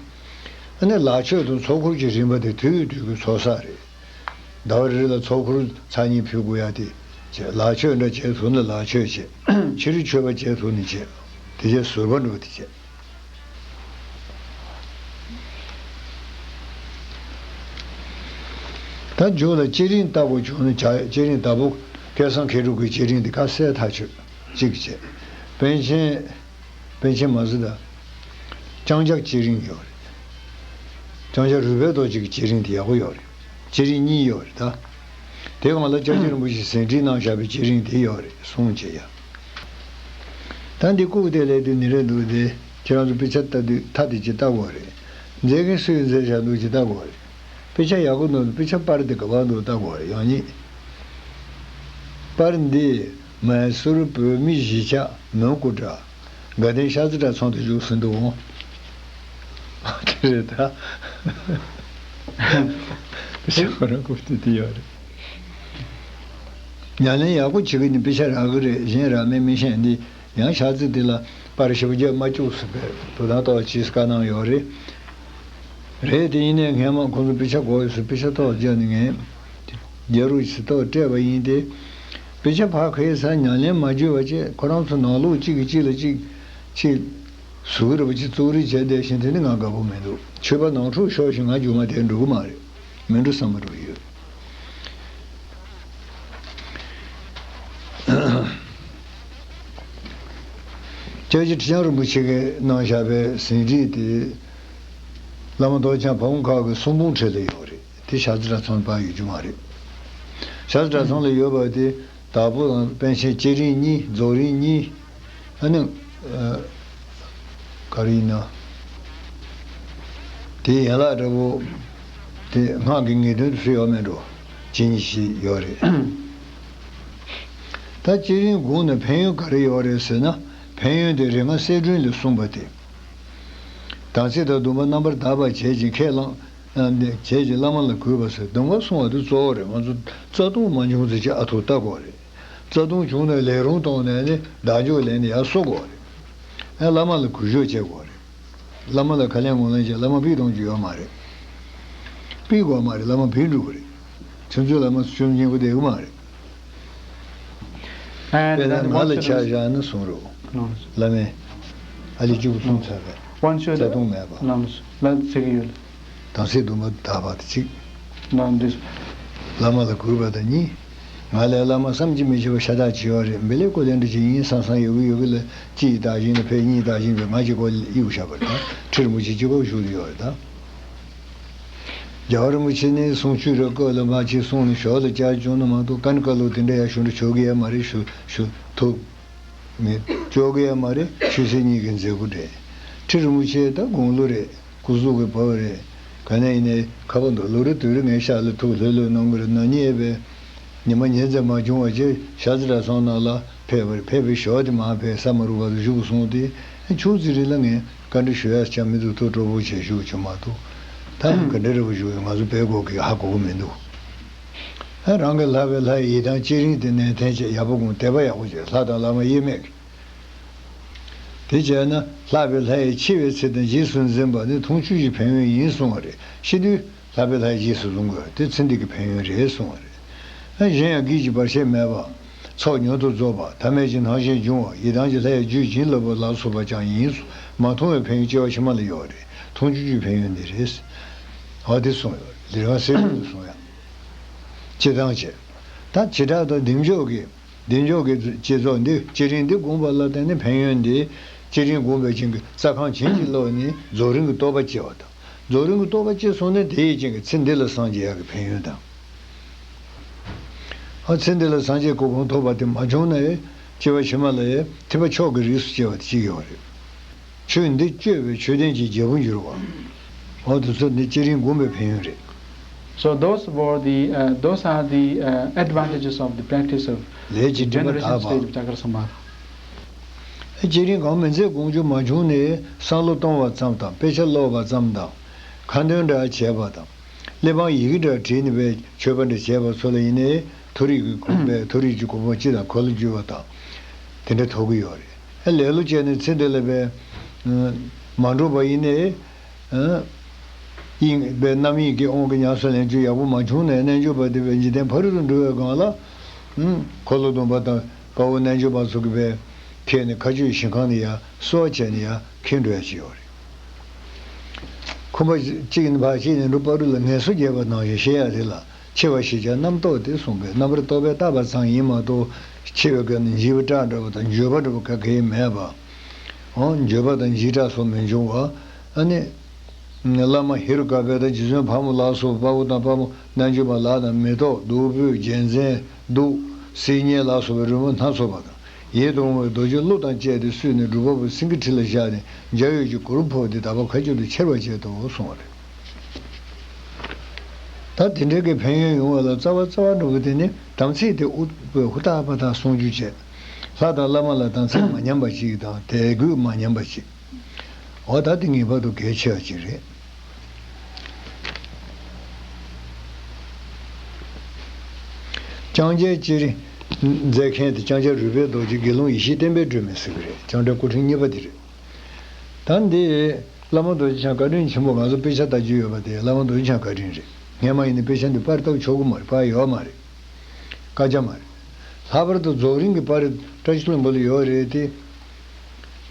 ཨ་ནི་ལག་མཆོད་དང་ཚོགས་འཁོར་གྱི་རིམ་པ་དེ་དུས་དུས་ཀྱི་ཚོགས་བསགས་རེད། ཟླ་བ་རེ་རེ་ལ་ཚོགས་འཁོར་ཚར་གཉིས་ཕུལ་དགོས་ཡ་དེ་བྱས། ལག་མཆོད་འདྲ་བྱས་ཐུབ་ན་ལག་མཆོད་བྱས། ཕྱི་རུ་མཆོད་པ་བྱས་ཐུབ་ན་བྱས། དེ་རྗེས་ཟུར་པ་འགྲོ་དེ་བྱས། ད་མཇུག་ལ་སྐྱེ་རིང་ལྟ་བུ་བྱུང་ན་བྱ། སྐྱེ་རིང་ལྟ་བུ་སྐལ་བཟང་མཁས་གྲུབ་ཀྱི་སྐྱེ་རིང་འདི་ཁ་གསལ་ཐག་ཆོད་ཅིག་བྱས། པཎ་ཆེན། པཎ་ཆེན་མ་ཟེར་ད། ལྕང་སྐྱ་སྐྱེ་རིང་ཡོད་རེད། ལྕང་སྐྱ་རོལ་པའི་རྡོ་རྗེ་གི་སྐྱེ་རིང་དེ་ཡག་པོ་ཡོད་རེད། སྐྱེ་རིང་གཉིས་ཡོད་རེད་ད། དེ་སྒང་ལ་སྐྱབས་རྗེ་རིན་པོ་ཆེས་ཟིན་བྲིས་གནང་བཞག་པའི་སྐྱེ་རིང་དེ་ཡོད་རེད་གསུངས་བྱས་ཡ། ད་འདི་ལྐུགས་དེ་ལས་དེ་ནི་རེད་འདུག་སྟེ། ཁྱེད་རང་ཚོ་དཔེ་ཆ་ལྟ་དུས་ཐ་དེ་ཅིག་ལྟ་དགོས་རེད། མཛད་མཁན་སུས་མཛད་བཞག་འདུག་ཅིག་ལྟ་དགོས་རེད། དཔེ་ཆ་ཡག་པོ་འདུག་དཔེ་ཆ་པར་འདི་ག་པར་འདུག་ལྟ་དགོས་རེད། ཡང་ཉིད། པར་འདི་མའི་སུར་བོད་མི་གཞིས་ཆགས་མོན་གྷོ་འདྲ། དགའ་ལྡན་ཤར་རྩེ་གྲྭ་ཚང་དུ་བཞུགས་ཟིན་འདུག་འོང་། དེ་རེད་ད། དཔེ་ཆ་ཁོ་རང་ཁུག་དེ་དེ་ཡོད་རེད། ཉམས་ལེན་ཡག་པོ་བྱེད་ཀྱི་ནི་དཔེ་ཆ་རག་གི་རེད། གཞན་རག་མིན་མི་ཤེས། འདི་ཡང་ཤར་རྩེ་འདི་ལ་པར་ཞེ་པོ་རྒྱབ་མ་བཅུག་ཟེར་བས། དོ་སྣང་ཏོག་ཅིག་བཀའ་གནང་ཡོད་རེད། རེད་དེ། ཡིན་ནའི་སྔན་མ་ཁོང་ཚོ་དཔེ་ཆ་དགོས་ཡོད་ཟེར་དཔེ་ཆ་ཏོག་བརྒྱབ་ནས་ངས་རྒྱ་རུ་ཞིག་ཏོག་སྤྲད་པ་ཡིན་ཏེ། དཔེ་ཆ་ཕར་ཁ་ཡི་ས་ཉམས་ལེན་མ་བརྒྱུད་པ་བྱས། ཁོ་རང་ཚོ་ནང་ལོགས་གཅིག་གིས་གཅིག་ལ་གཅིག་གཅིག་ཟུར་རེ་བ་གཅིག་བཙུགས་རེས་བྱས་བསྡད་བཞིན་དེ་ནི་ང་དགའ་པོ་མི་འདུག་ཆོས་པ་ནང་འཁྲུག་ཤོར་ཞིང་ང་རྒྱུ་མ་དེ་འགྲོ་གི་མ་རེད། མི་འགྲོ་བསམ་པ་འགྲོ་གི་ཡོད། སྐྱབས་རྗེ་ཁྲི་བྱང་རིན་པོ་ཆེ་གིས་གནང་བཞག་པའི་ཟིན་བྲིས་དེ། བླ་མ་རྡོ་རྗེ་འཆང་ཕ་བོང་ཁ་གི་གསུང་འབུམ་ཁྲོད་ལ་ཡོད་རེད། དེ་ཤར་རྩེ་གྲྭ་ཚང་ལ་ཕར་ཡོད་རྒྱུ་མ་རེད། ཤར་རྩེ་གྲྭ་ཚང་ལ་ཡོད་པ་དེ། དྭགས་པོ་དང་པཎ་ཆེན་སྐྱེ་རིང་གཉིས། རྫོགས་རིམ་གཉིས། ཨ་ནི། ཨ། ག་རེ་ཡིན་ན། དེའི་ཡན་ལག་འདྲ་པོ། དེ་སྔགས་ཀྱི་ངེས་དོན་དུ་ཚུད་ཡོད་མེད་འགྲོ། ཇི་སྙེད་ཞིག་ཡོད་རེད། ད་སྐྱེ་རིང་དགུང་ནས་ཕན་ཡོན་ག་རེ་ཡོད་རེད་ཟེར་ན། ཕན་ཡོན་དེ་རིག་སྔགས་གསལ་སྒྲོན་ལས་གསུངས་པ་དེ། དམ་ཚིག་དང་སྡོམ་པ་རྣམ་པར་དག་པ་བྱས་ཀྱི་ཁས་བླངས། ཨ། འདི་བྱས་ཀྱི་བླ་མ་ལ་གུས་པ་ཟེར། སྡོམ་པ་སྲུང་བ་དེ་གཙོ་བོ་རེད། ང་ཚོ་རྩ་ལྟུང་མ་བྱུང་ཚེ་ཅིག་ཨ་ཐུར་ལྟ་དགོས་རེད། རྩ་ལྟུང་བྱུང་ནས་ལས་རུང་གཏོང་ནས་ནི་བདག་འཇུག་ལེན་ནས་ཡར་གསོ་དགོས་རེད། ཨ། བླ་མ་ལ་གུས་ཞབས་བྱེད་དགོས་རེད། བླ་མ་ལ་ཁ་ལན་ངོ་ལན་བྱས། བླ་མ་ཕུད་གཏོང་རྒྱུ་ཡོད་མ་རེད། ཕུད་དགོས་མ་རེད། བླ་མ་ཕུད་འགྲོ་གི་རེད། ཁྱེད་ཚོའི་བླ་མ་ཆུང་ཆེན་པོ་བསྡད་ཀྱི་མ་རེད། ཨ། དཔེར་ན་ང་ལ་ཆ་བཞག་ན་གསུང་རོགས། ལགས་སོ། བླ་མས་ཨ་ལི་བཅུ་པོ་གསུངས་ཚར་བས། དབང་ཆོས་རྩ་ལྟུང་མེད་པ། ལགས་སོ། ལ་ཟེར་གྱི་ཡོད། དམ་ཚིག་སྡོམ་པ་དག་པ་དེ་གཅིག་ལགས་འདི། བླ་མ་ལ་གུས་པ་དང་གཉིས། ང་ལས་བླ་མ་བསམ་གྱིས་མི་ཁྱབ་པ་ཤ་སྟག་ཅིག་ཡོད་རེད། འབི་ལེ་ཀོ་ལེ་འདྲ་ཅིག་ཡིན་བསམ་བསམ་ཡོད་ཀྱི་ཡོད་ཀྱི་ལ། གཅིག་བདག་བཞིན་ལ་ཕེབས། གཉིས་བདག་བཞིན་ཕེབས། ང་གཅིག་པོ་གཡུག་བཞག་པ་རེད་ད། ཁྲི་རིན་པོ་ཆེ་གཅིག་པོ་བཞུགས་ཡོད་རེད་ད། རྒྱལ་བ་རིན་པོ་ཆེ་ནི་གསུང་ཆོས་ར་སྐོར་ལ་མ་ཕྱིན་གསུང་ནས་ཞོར་ལ་བསྐྱར་བྱུང་ན་མ་གཏོགས་ཀན་ཀ་ལོ་དེ་འདྲ་ཡང་ཞུ་འདྲ་ཆོག་གི་ཡ་མ་རེད། ཞུ་ཞུ་ཐུབ་མེད། ཆོག་གི་ཡ་མ་རེད། ཆོས་སྲིད་གཉིས་ཀྱི་མཛད་སྒོ་རེད། ཁྲི་རིན་པོ་ཆེ་ད་དགུང་ལོ་རེད། སྐུ་གཟུགས་ཀྱི་བབས་རེད། ག་ནས་ཡིན་ནའི་ཁ་པོ་འདུག་ལོ་རེ་དུས་རེ་ངའི་ཤག་ལ་ཐུག་ལྷོད་ལྷོད་གནང་གི་རེད། ན་ནིང་ཨེ་བས་ཉི་མ་ཉིན་ཙམ་མ་བྱུང་བ་ཅིག་ཤར་རྩེ་གྲྭ་ཚང་ནང་ལ་ཕེབས་པ་རེད། ཕེབས་པའི་ཞོར་དེ་མར་ཕེབས་ས་མ་རུ་བར་དུ་བཞུགས་སོང་སྟེ། ཆུ་ཚོད་རེ་ལ་ངས་བཀའ་འདྲི་ཞུ་ཡ་ཆ་མི་འདུག་ཐུགས་སྤྲོ་པོ་བྱས་བཞུགས་བྱུང་མ་གཏོགས། ད་ག་འདྲ་རེ་བ་བཞུགས་ཡོད་ང་ཚོ་བལ་སྐོར་གྱི་ཧ་གོ་གི་མི་འདུག་ཨ། རང་གི་ལྷ་བའི་ལྷ་ཡི་ཡི་དམ་སྐྱེ་རིང་དེ་ནན་ཏན་བྱས། ཡག་པོ་དགོངས། དད་པ་ཡག་པོ་བྱས། ལྷ་དང་བླ་མ་དབྱེར་མེད་ཀྱི། དེ་བྱས་ན་ལྷག་པའི་ལྷ་ཡི་ཆེ་བའི་ཚིག་དང་རྗེས་སུ་འཛིན་པ་ནི་མཐོང་ཆོས་ཀྱི་ཕན་ཡོན་ཡིན་གསུང་བ་རེད། ཤེས་དུས་ལྷག་པའི་ལྷ་ཡི་རྗེས་སུ་འཛིན་དགོས་པ་དེ་ཚེ་འདི་གི་ཕན་ཡོན་རེད་གསུང་བ་རེད། ཨ་གཞན་ཡང་སྐད་ཅིག་བར་ཆད་མེད་པ། ཚོགས་མྱུར་དུ་རྫོགས་པ། ཐ་མལ་གྱི་སྣང་ཞེན་འབྱུང་བ། ཡི་དམ་གྱི་ལྷ་ཡི་རྒྱུད་བྱིན་རླབས་པ་ལ་སོགས་པ་ཀྱང་ཡིན། མ་མཐོང་བའི་ཕན་ཡོན་སྐྱེ་བ་ཕྱི་མ་ལ་ཡོད་རེད། མཐོང་ཆོས་ཀྱི་ཕན་ཡོན་འདི་རེད། འོ་དེ་གསུངས་ཡོད་རེད། ལི་རང་གསེར་ཁྲི་གསུངས་ཡ། སྤྱིར་བཏང་བྱས། ད་བྱེ་བྲག་དང་བདེ་མཆོག་གི་བདེ་མཆོག་གི་བསྐྱེད་རྫོགས་འདི་བསྐྱེད་རིམ་འདི་བསྒོམས་པ་ལ་བརྟེན་ནས་ཕན་ཡོན་འདི། བསྐྱེད་རིམ་བསྒོམས་པའི་རྐྱེན་གྱིས་རྩ་ཁམས་བྱིན་གྱིས་རློབ་ནས་རྫོགས་རིམ་གྱི་རྟོགས་པ་སྐྱེ་བ་དང་། རྫོགས་རིམ་གྱི་རྟོགས་པ་སྐྱེས་སོང་ན་དེའི་རྐྱེན་གྱིས་ཚེ་འདི་ལ་སངས་རྒྱས་ཡག་གི་ཕན་ཡོན་དང་། ཨ་ཚེ་འདི་ལ་སངས་རྒྱས་གོ་འཕང་ཐོབ་པ་དེ་མ་བྱུང་ན་ཡང་སྐྱེ་བ་ཕྱི་མ་ལ་ཡང་ཐེག་པ་མཆོག་གི་རིགས་སུ་སྐྱེ་བ་དེ་གཅིག་ཡོད་རེད། ཆོས་འདི་སྤྱོད་པའི་ཆོས་ལྡན་གྱི་རྒྱལ་པོར་འགྱུར་བ། འོ་དེ་ཚོ་ནི་བསྐྱེད་རིམ་བསྒོམས་པའི་ཕན་ཡོན་རེད། So those were the, uh, those are the, uh, advantages of the practice of ལས་ཀྱི་སྒྲིབ་པ་generation དག་པ། Stage of Chakrasambhava. བསྐྱེད་རིམ་གང་མིན་ཚད་བསྒོམ་རྒྱུ་མ་བྱུང་ནས་བསམ་བློ་གཏོང་བ་ཙམ་དང་དཔེ་ཆ་ཀློག་པ་ཙམ་དང་། ཁ་འདོན་འདྲ་བྱས་པ་དང་། གླེགས་བམ་ཡི་གེ་འདྲ་བྲིས་ནས་པའི་མཆོད་པ་འདྲ་བྱས་པ་ཚོ་ལ་ཡིན་ནའི་མཐོ་རིས་ཀྱི་གོ་པའི་མཐོ་རིས་ཀྱི་གོ་འཕང་སྤྱི་དང་འཁོར་ལོ་བསྒྱུར་བ་དང་། དེ་འདྲ་ཐོབ་ཀྱི་ཡོད་རེད། ཨ་ལེ་ལོ་བྱས་ནས་ཚེ་འདི་ལ་པའི་མ་འགྲོ་བ་ཡིན་ནའི། དབྱིངས་པའི་རྣམ་གཡེང་གི་དབང་གིས་ཉམས་སུ་ལེན་རྒྱུ་ཡག་པོ་མ་བྱུང་ནའི་རྣལ་འབྱོར་པ་དེ་པའི་འཇིག་རྟེན་ཕ་རོལ་ཏུ་འགྲོ་བའི་སྒང་ལ། འཁོར་ལོ་སྡོམ་པ་དང་དཔའ་བོ་རྣལ་འབྱོར་པ་ཚོ་གི་པའི་ཁྱེར་ནས་མཁའ་སྤྱོད་ཞིང་ཁམས་ནས་ཡར་གསོལ་བ་བྱས་ནས་ཡར་འཁྱེར་འགྲོ་ཡ་ཅིག་ཡོད་རེད། ཁོམ་པ་གཅིག་ནས་ཕར་གཅིག་ནས་འགྲོ་བར་ལ་ངལ་གསོ་རྒྱས་པ་ནང་བཞིན་བཤད་ཡ་དེ་ལ་འཆི་བ་ཞེས་བྱ་རྣམ་རྟོག་སྟེ་གསུངས་པས། རྣམ་པར་རྟོག་པས་བཏགས་པ་ཙམ་ཡིན་མ་གཏོགས་འཆི་བའི་སྐབས་ནས་འཇིགས་པའི་སྐྲག་འདྲ་བ་དང་འགྱོད་པ་འདྲ་བ་ག་གེ་མེད་པ། འོ་འགྱོད་པ་དང་འཇིགས་སྐྲག་སོགས་མི་འབྱུང་བ། ཨ་ནི། བླ་མ་ཧེ་རུ་ཀ་བེ་དང་རྗེ་བཙུན་ཕག་མོ་ལ་སོགས་པ་དཔའ་བོ་དང་དཔའ་མོ་རྣལ་འབྱོར་པ་ལ་དང་མེ་ཏོག་བདུག་སྤོས་རྒྱལ་མཚན་གདུགས་སིལ་སྙན་ལ་སོགས་པའི་རོལ་མོ་སྣ་ཚོགས་པ་དང་ཡིད་དུ་འོང་བའི་རྡོ་རྗེ་གླུ་དང་བཅས་ཏེ་བསུས་ནས་སྒྲུབ་པ་པོའི་སེང་གེའི་ཁྲི་ལ་བཞག་ནས་འཇའ་འོད་ཀྱི་གུར་ཕུབ་སྟེ་དག་པ་མཁའ་སྤྱོད་དུ་ཁྱེར་བར་བྱེད་དོ་གསུངས་པ་རེད། ད་དེ་འདྲའི་གི་ཕན་ཡོན་ཡོང་བ་ལ་རྩ་བ་རྩ་བ་འགྲོ་བ་དེ་ནི་དམ་ཚིག་དེ་ཨུ་ཧུ་ཏ་པ་ཏ་གསུང་རྒྱུ་བྱས། ལྷ་དང་བླ་མ་ལ་དམ་ཚིག་མ་ཉམས་པ་ཞིག་དང་དད་གུས་མ་ཉམས་པ་ཞིག་འོ་ད་དེ་ངེས་པར་དུ་གལ་ཆེ་བ་ཅིག་རེད། ལྕང་སྐྱའི་སྤྱན་རས་གཟིགས་མཁན་དེ་ལྕང་སྐྱ་རོལ་པའི་རྡོ་རྗེ་དགེ་སློང་ཡེ་ཤེས་བསྟན་པའི་སྒྲོན་མེ་ཟེར་གི་རེད། ལྕང་སྐྱ་སྐུ་ཕྲེང་གཉིས་པ་དེ་རེད། ད་འདི་བླ་མ་རྡོ་རྗེ་འཆང་བཀའ་དྲིན་ཆེན་པོ། ང་ཚོ་དཔེ་ཆ་ལྟ་རྒྱུ་ཡོད་པ་དེ་བླ་མ་རྡོ་རྗེ་འཆང་བཀའ་དྲིན་རེད། སྔས་མ་ཡིན་ན་དཔེ་ཆ་འདི་པར་བཏབ་ཆོག་གི་མ་རེད། པར་ཡོད་མ་རེད། བཀའ་རྒྱ་མ་རེད། ལྷག་པར་དུ་རྫོགས་རིམ་གྱི་པར་བཀྲ་ཤིས་ལྷུན་པོ་ལ་ཡོད་རེད་དེ།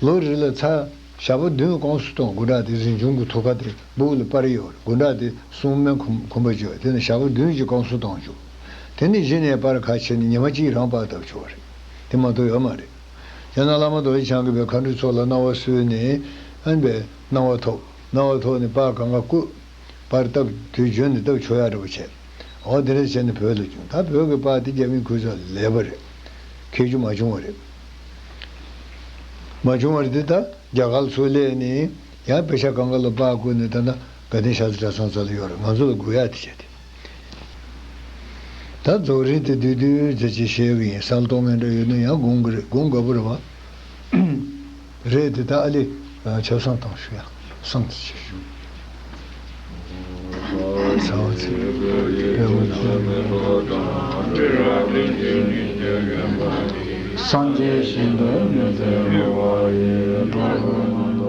ལོ་རེ་ལ་ཚར་ཞག་པོ་བདུན་བསྐང་གསོ་གཏོང་། དགུང་གྲངས་དེ་གཟིམ་ཆུང་གི་ཐུགས་ཀ་དེ་སྦུག་ལ་པར་ཡོད་རེད། དགུང་གྲངས་དེ་གསུང་སྨོན་གུམ་གུམ་པ་བརྗོད། དེ་ནས་ཞག་པོ་བདུན་གྱི་བསྐང་གསོ་གཏོང་རྒྱུ། དེ་ནས་གཞི་ནས་པར་ཁ་ཕྱེ་ནས་ཉི་མ་གཅིག་རང་པར་བཏབ་ཆོག་རེད། དེ་མ་གཏོགས་ཡོད་མ་རེད། ཡང་ན་བླ་མ་རྡོ་རྗེ་འཆང་གིས་པའི་མཁའ་འགྲོའི་ཚོགས་ལ་གནང་བ་གསོལ་ནས་ཨ་ནི་པའི་གནང་བ་ཐོབ། གནང་བ་ཐོབ་ནས་པར་གང་ག་བརྐུས། པར་བཏབ་དུས་བརྗོད་ནས་བཏབ་ཆོག་ཡ་འདྲ་པོ་བྱས། འོ་དེ་འདྲ་བྱས་ནས་བོད་ལ་བྱུང་། ད་བོད་ཀྱི་པར་དེ་རྒྱ་མིས་ཁུར་ཚར་ལས་པ་རེད། ཁྱེར་རྒྱུ་མ་བྱུང་བ་རེད། མ་བྱུང་བ་རེད་དེ་ད་རྒྱ་གར་ཚུར་སླེབས་ནས་ཡང་དཔེ་ཆ་གང་ག་ལ་པར་བརྐུས་ནས་ད་ལྟ་དགའ་ལྡན་ཤར་རྩེ་གྲྭ་ཚང་རྩ་ལ་ཡོད་རེད། ང་ཚོ་ལ་དགོས་ཡ་དེ་བྱས་ཏེ། ད་རྫོགས་རིམ་དེ་བསྡུས་བསྡུས་མཛད་ཅེས་བཤད་གི་ཡིན། བསམ་བློ་གཏོང་མཁན་འདྲ་ཡོད་ན་ཡང་དགོངས་གི་རེད། དགོངས་དགའ་པོ་རེད་བ། རེད་དེ་ད་ཨ་ལི་ཆབ་གསང་བཏང་ཞུ་ཡ། གསང་དུ་ཆེ་ཞུ། ཚ་བ་ཚེ་དཔལ་མོ་ཆེ། སངས་རྒྱས་ཞིང་དུ་མི་འཛིན་པ་ཡི་འགྲོ་བ་མ།